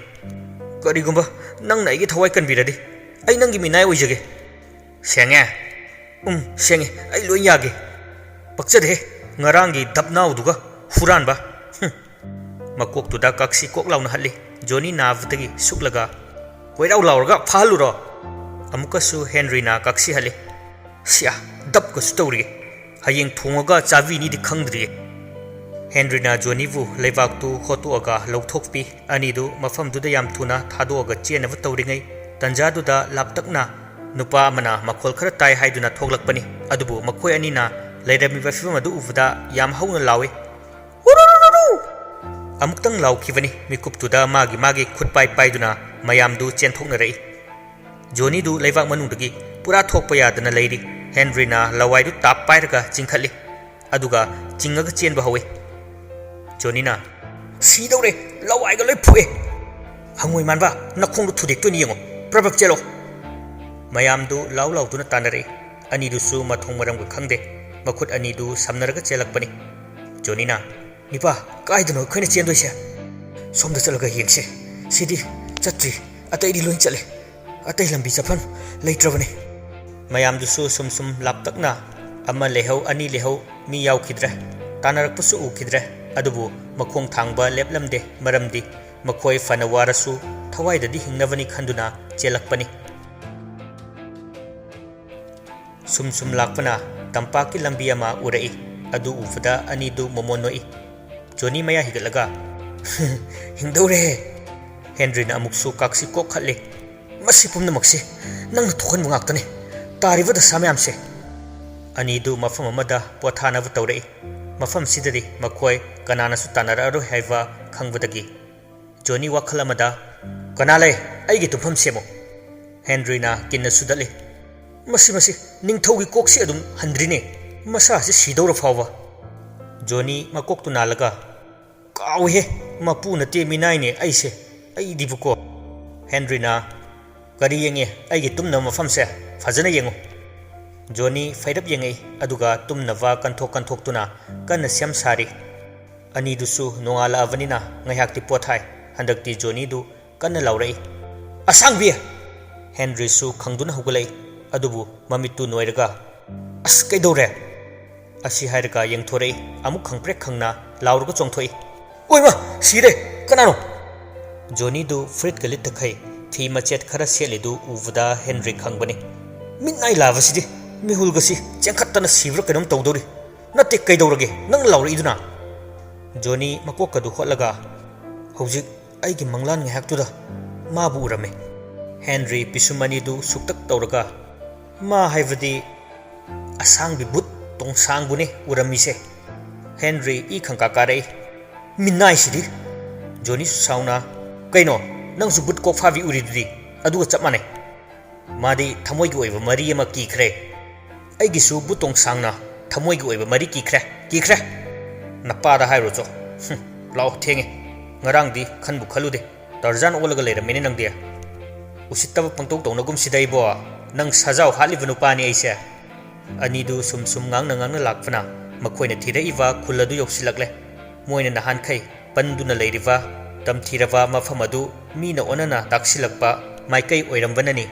ꯀꯔꯤꯒꯨꯝꯕ ꯅꯪꯅ ꯑꯩꯒꯤ ꯊꯋꯥꯏ ꯀꯟꯕꯤꯔꯗꯤ, ꯑꯩ ꯅꯪꯒꯤ ꯃꯤꯅꯥꯏ ꯑꯣꯏꯖꯒꯦ꯫" "ꯁꯦꯡꯉꯦ?" "ꯎꯝ, ꯁꯦꯡꯉꯦ꯫ ꯑꯩ ꯂꯣꯏ ꯌꯥꯒꯦ꯫" "ꯄꯛꯆꯗꯦꯍꯦ, ꯉꯔꯥꯡꯒꯤ ꯗꯞꯅꯥꯎꯗꯨꯒ ꯍꯨꯔꯥꯟꯕ꯫ ꯍꯨꯝ꯫" ꯃꯀꯣꯛꯇꯨꯗ ꯀꯛꯁꯤ ꯀꯣꯛ ꯂꯥꯎꯅ ꯍꯠꯂꯤ꯫ ꯖꯣꯅꯤ ꯅꯥꯕꯗꯒꯤ ꯁꯨꯛꯂꯒ, "ꯀꯣꯏꯔꯥꯎ ꯂꯥꯎꯔꯒ ꯐꯥꯍꯜꯂꯨꯔꯣ?" ꯑꯃꯨꯛꯀꯁꯨ ꯍꯦꯟꯔꯤꯅ ꯀꯛꯁꯤ ꯍꯠꯂꯤ꯫ "ꯁꯤꯌꯥ, ꯗꯞꯀꯁꯨ ꯇꯧꯔꯤꯌꯦ꯫ ꯍꯌꯦꯡ ꯊꯣꯡꯉꯒ ꯆꯥꯕꯤꯅꯤꯗꯤ ꯈꯪꯗ꯭ꯔꯤꯌꯦ꯫" ꯍꯦꯟꯔꯤꯅ ꯖꯣꯅꯤꯕꯨ ꯂꯩꯕꯥꯛꯇꯨ ꯍꯣꯠꯇꯣꯛꯑꯒ ꯂꯧꯊꯣꯛꯄꯤ꯫ ꯑꯅꯤꯗꯨ ꯃꯐꯝꯗꯨꯗ ꯌꯥꯝ ꯊꯨꯅ ꯊꯥꯗꯣꯛꯑꯒ ꯆꯦꯟꯅꯕ ꯇꯧꯔꯤꯉꯩ, ꯇꯟꯖꯥꯗꯨꯗ ꯂꯥꯞꯇꯛꯅ ꯅꯨꯄꯥ ꯑꯃꯅ ꯃꯈꯣꯜ ꯈꯔ ꯇꯥꯏ ꯍꯥꯏꯗꯨꯅ ꯊꯣꯛꯂꯛꯄꯅꯤ꯫ ꯑꯗꯨꯕꯨ ꯃꯈꯣꯏ ꯑꯅꯤꯅ ꯂꯩꯔꯝꯃꯤꯕ ꯐꯤꯕꯝ ꯑꯗꯨ ꯎꯕꯗ ꯌꯥꯝ ꯍꯧꯅ ꯂꯥꯎꯏ, "ꯎꯔꯨꯔꯨꯔꯨꯔꯨ!" ꯑꯃꯨꯛꯇꯪ ꯂꯥꯎꯈꯤꯕꯅꯤ꯫ ꯃꯤꯀꯨꯞꯇꯨꯗ ꯃꯥꯒꯤ ꯃꯥꯒꯤ ꯈꯨꯠ ꯄꯥꯏ ꯄꯥꯏꯗꯨꯅ ꯃꯌꯥꯝꯗꯨ ꯆꯦꯟꯊꯣꯛꯅꯔꯛꯏ꯫ ꯖꯣꯅꯤꯗꯨ ꯂꯩꯕꯥꯛ ꯃꯅꯨꯡꯗꯒꯤ ꯄꯨꯔꯥ ꯊꯣꯛꯄ ꯌꯥꯗꯅ ꯂꯩꯔꯤ꯫ ꯍꯦꯟꯔꯤꯅ ꯂꯋꯥꯏꯗꯨ ꯇꯥꯞ ꯄꯥꯏꯔꯒ ꯆꯤꯡꯈꯠꯂꯤ, ꯑꯗꯨꯒ ꯆꯤꯡꯉꯒ ꯆꯦꯟꯕ ꯍꯧꯏ꯫ ꯖꯣꯅꯤꯅ, "ꯁꯤꯗꯧꯔꯦ, ꯂꯋꯥꯏꯒ ꯂꯣꯏ ꯐꯨꯑꯦ꯫ ꯍꯪꯉꯣꯏ ꯃꯥꯟꯕ, ꯅꯈꯣꯡꯗꯣ ꯊꯨꯗꯦꯛꯇꯣꯏꯅꯤ ꯌꯦꯡꯉꯣ, ꯄ꯭ꯔꯕꯛ ꯆꯦꯜꯂꯣ!" ꯃꯌꯥꯝꯗꯨ ꯂꯥꯎ ꯂꯥꯎꯗꯨꯅ ꯇꯥꯟꯅꯔꯛꯏ꯫ ꯑꯅꯤꯗꯨꯁꯨ ꯃꯊꯣꯡ ꯃꯔꯝꯒ ꯈꯪꯗꯦ, ꯃꯈꯨꯠ ꯑꯅꯤꯗꯨ ꯁꯝꯅꯔꯒ ꯆꯦꯜꯂꯛꯄꯅꯤ꯫ ꯖꯣꯅꯤꯅ, "ꯅꯤꯄꯥ, ꯀꯥꯏꯗꯅꯣ ꯑꯩꯈꯣꯏꯅ ꯆꯦꯟꯗꯣꯏꯁꯦ? ꯁꯣꯝꯗ ꯆꯠꯂꯒ ꯌꯦꯡꯁꯦ꯫ ꯁꯤꯗꯤ ꯆꯠꯇ꯭ꯔꯤ, ꯑꯇꯩꯗꯤ ꯂꯣꯏ ꯆꯠꯂꯦ꯫ ꯑꯇꯩ ꯂꯝꯕꯤ ꯆꯠꯐꯝ ꯂꯩꯇ꯭ꯔꯕꯅꯤ꯫" ꯃꯌꯥꯝꯗꯨꯁꯨ ꯁꯨꯝ ꯁꯨꯝ ꯂꯥꯞꯇꯛꯅ, ꯑꯃ ꯂꯩꯍꯧ, ꯑꯅꯤ ꯂꯩꯍꯧ, ꯃꯤ ꯌꯥꯎꯈꯤꯗ꯭ꯔꯦ꯫ ꯇꯥꯟꯅꯔꯛꯄꯁꯨ ꯎꯈꯤꯗ꯭ꯔꯦ꯫ ꯑꯗꯨꯕꯨ ꯃꯈꯣꯡ ꯊꯥꯡꯕ ꯂꯦꯞꯂꯝꯗꯦ, ꯃꯔꯝꯗꯤ ꯃꯈꯣꯏ ꯐꯅ ꯋꯥꯔꯁꯨ ꯊꯋꯥꯏꯗꯗꯤ ꯍꯤꯡꯅꯕꯅꯤ ꯈꯟꯗꯨꯅ ꯆꯦꯜꯂꯛꯄꯅꯤ꯫ ꯁꯨꯝ ꯁꯨꯝ ꯂꯥꯛꯄꯅ ꯇꯝꯄꯥꯛꯀꯤ ꯂꯝꯕꯤ ꯑꯃ ꯎꯔꯛꯏ꯫ ꯑꯗꯨ ꯎꯕꯗ ꯑꯅꯤꯗꯨ ꯃꯣꯃꯣꯟ ꯅꯣꯛꯏ꯫ ꯖꯣꯅꯤ ꯃꯌꯥ ꯍꯤꯒꯠꯂꯒ, "ꯍꯤꯡꯗꯧꯔꯦ!" ꯍꯦꯟꯔꯤꯅ ꯑꯃꯨꯛꯁꯨ ꯀꯥꯛꯁꯤ ꯀꯣꯛ ꯈꯠꯂꯤ꯫ "ꯃꯁꯤ ꯄꯨꯝꯅꯃꯛꯁꯤ ꯅꯪꯅ ꯊꯣꯛꯍꯟꯕ ꯉꯥꯛꯇꯅꯤ꯫ ꯇꯥꯔꯤꯕ ꯗꯁꯥ ꯃꯌꯥꯝꯁꯦ!" ꯑꯅꯤꯗꯨ ꯃꯐꯝ ꯑꯃꯗ ꯄꯣꯊꯥꯅꯕ ꯇꯧꯔꯛꯏ꯫ ꯃꯐꯝꯁꯤꯗꯗꯤ ꯃꯈꯣꯏ ꯀꯅꯥꯅꯁꯨ ꯇꯥꯟꯅꯔꯛꯑꯔꯣꯏ ꯍꯥꯏꯕ ꯈꯪꯕꯗꯒꯤ ꯖꯣꯅꯤ ꯋꯥꯈꯜ ꯑꯃꯗ, "ꯀꯅꯥ ꯂꯩ? ꯑꯩꯒꯤ ꯇꯨꯝꯐꯝ ꯁꯦꯝꯃꯨ!" ꯍꯦꯟꯔꯤꯅ ꯀꯤꯟꯅ ꯁꯨꯗꯠꯂꯤ꯫ "ꯃꯁꯤ, ꯃꯁꯤ ꯅꯤꯡꯊꯧꯒꯤ ꯀꯣꯛꯁꯤ ꯑꯗꯨꯝ ꯍꯟꯗ꯭ꯔꯤꯅꯦ, ꯃꯁꯥꯁꯤ ꯁꯤꯗꯧꯔ ꯐꯥꯎꯕ!" ꯖꯣꯅꯤ ꯃꯀꯣꯛꯇꯨ ꯅꯥꯜꯂꯒ, "ꯀꯥꯎꯏꯍꯦ, ꯃꯄꯨ ꯅꯠꯇꯦ, ꯃꯤꯅꯥꯏꯅꯦ ꯑꯩꯁꯦ, ꯑꯩꯗꯤꯕꯀꯣ꯫" ꯍꯦꯟꯔꯤꯅ, "ꯀꯔꯤ ꯌꯦꯡꯉꯤ? ꯑꯩꯒꯤ ꯇꯨꯝꯅꯕ ꯃꯐꯝꯁꯦ ꯐꯖꯅ ꯌꯦꯡꯉꯨ꯫" ꯖꯣꯅꯤ ꯐꯩꯔꯞ ꯌꯦꯡꯉꯛꯏ, ꯑꯗꯨꯒ ꯇꯨꯝꯅꯕ ꯀꯟꯊꯣꯛ ꯀꯟꯊꯣꯛꯇꯨꯅ ꯀꯟꯅ ꯁꯦꯝ ꯁꯥꯔꯤ꯫ ꯑꯅꯤꯗꯨꯁꯨ ꯅꯣꯡꯉꯥꯜꯂꯛꯑꯕꯅꯤꯅ ꯉꯥꯏꯍꯥꯛꯇꯤ ꯄꯣꯊꯥꯏ꯫ ꯍꯟꯗꯛꯇꯤ ꯖꯣꯅꯤꯗꯨ ꯀꯟꯅ ꯂꯥꯎꯔꯛꯏ, "ꯑꯁꯥꯡꯕꯤ!" ꯍꯦꯟꯔꯤꯁꯨ ꯈꯪꯗꯨꯅ ꯍꯧꯒꯠꯂꯛꯏ, ꯑꯗꯨꯕꯨ ꯃꯃꯤꯠꯇꯨ ꯅꯣꯏꯔꯒ, "ꯑꯁ, ꯀꯩꯗꯧꯔꯦ?" ꯑꯁꯤ ꯍꯥꯏꯔꯒ ꯌꯦꯡꯊꯣꯔꯛꯏ꯫ ꯑꯃꯨꯛ ꯈꯪꯄ꯭ꯔꯦꯛ ꯈꯪꯅ ꯂꯥꯎꯔꯒ ꯆꯣꯡꯊꯣꯛꯏ, "ꯑꯣꯏꯃ! ꯁꯤꯔꯦ! ꯀꯅꯥꯅꯣ?" ꯖꯣꯅꯤꯗꯨ ꯐꯨꯔꯤꯠꯀ ꯂꯤꯠꯇꯈꯩ ꯐꯤ ꯃꯆꯦꯠ ꯈꯔ ꯁꯦꯠꯂꯤꯗꯨ ꯎꯕꯗ ꯍꯦꯟꯔꯤ ꯈꯪꯕꯅꯤ꯫ "ꯃꯤꯠ ꯅꯥꯏ ꯂꯥꯕꯁꯤꯗꯤ! ꯃꯤꯍꯨꯜꯒꯁꯤ ꯆꯦꯟꯈꯠꯇꯅ ꯁꯤꯕ꯭ꯔꯥ ꯀꯩꯅꯣꯝ ꯇꯧꯗꯧꯔꯤ꯫ ꯅꯠꯇꯦ, ꯀꯩꯗꯧꯔꯒꯦ ꯅꯪꯅ ꯂꯥꯎꯔꯛꯏꯗꯨꯅ?" ꯖꯣꯅꯤ ꯃꯀꯣꯛꯀꯗꯨ ꯍꯣꯠꯂꯒ, "ꯍꯧꯖꯤꯛ ꯑꯩꯒꯤ ꯃꯪꯂꯥꯟ ꯉꯥꯏꯍꯥꯛꯇꯨꯗ ꯃꯥꯕꯨ ꯎꯔꯝꯃꯦ꯫" ꯍꯦꯟꯔꯤ ꯄꯤꯁꯨꯝ ꯑꯅꯤꯗꯨ ꯁꯨꯛꯇꯛ ꯇꯧꯔꯒ, "ꯃꯥ ꯍꯥꯏꯕꯗꯤ ꯑꯁꯥꯡꯕꯤ ꯕꯨꯠ ꯇꯣꯡꯁꯥꯡꯕꯨꯅꯦ ꯎꯔꯝꯃꯤꯁꯦ꯫" Henry E ꯈꯪꯀꯥ ꯀꯥꯔꯛꯏ꯫ "ꯃꯤꯅꯥꯏꯁꯤꯗꯤ!" ꯖꯣꯅꯤꯁꯨ ꯁꯥꯎꯅ, "ꯀꯩꯅꯣ, ꯅꯪꯁꯨ ꯕꯨꯠ ꯀꯣꯛ ꯐꯥꯕꯤ ꯎꯔꯤꯗꯨꯗꯤ? ꯑꯗꯨꯒ ꯆꯞ ꯃꯥꯟꯅꯩ꯫ ꯃꯥꯗꯤ ꯊꯃꯣꯏꯒꯤ ꯑꯣꯏꯕ ꯃꯔꯤ ꯑꯃ ꯀꯤꯈ꯭ꯔꯦ꯫ ꯑꯩꯒꯤꯁꯨ ꯕꯨꯠ ꯇꯣꯡꯁꯥꯡꯅ ꯊꯃꯣꯏꯒꯤ ꯑꯣꯏꯕ ꯃꯔꯤ ꯀꯤꯈ꯭ꯔꯦ, ꯀꯤꯈ꯭ꯔꯦ꯫ ꯅꯄꯥꯗ ꯍꯥꯏꯔꯨꯆꯣ꯫ ꯍꯨꯝ, ꯂꯥꯛꯑꯣ, ꯊꯦꯡꯉꯦ꯫ ꯉꯔꯥꯡꯗꯤ ꯈꯟꯕꯨ ꯈꯜꯂꯨꯗꯦ꯫ ꯇꯔꯖꯥꯟ ꯑꯣꯜꯂꯒ ꯂꯩꯔꯝꯃꯦꯅꯦ ꯅꯪꯗꯤ꯫ ꯎꯁꯤꯠꯇꯕ ꯄꯪꯇꯧ ꯇꯧꯅꯒꯨꯝꯁꯤꯗ ꯏꯕꯣ꯫ ꯅꯪ ꯁꯥꯖꯥꯎ ꯍꯥꯠꯂꯤꯕ ꯅꯨꯄꯥꯅꯤ ꯑꯩꯁꯦ꯫" ꯑꯅꯤꯗꯨ ꯁꯨꯝ ꯁꯨꯝ ꯉꯥꯡꯅ ꯉꯥꯡꯅ ꯂꯥꯛꯄꯅ ꯃꯈꯣꯏꯅ ꯊꯤꯔꯛꯏꯕ ꯈꯨꯜ ꯑꯗꯨ ꯌꯧꯁꯤꯜꯂꯛꯂꯦ꯫ ꯃꯣꯏꯅ ꯅꯍꯥꯟꯈꯩ ꯄꯟꯗꯨꯅ ꯂꯩꯔꯤꯕ ꯇꯝꯊꯤꯔꯕ ꯃꯐꯝ ꯑꯗꯨ ꯃꯤꯅ ꯑꯣꯟꯅꯅ ꯇꯥꯛꯁꯤꯜꯂꯛꯄ ꯃꯥꯏꯀꯩ ꯑꯣꯏꯔꯝꯕꯅꯅꯤ꯫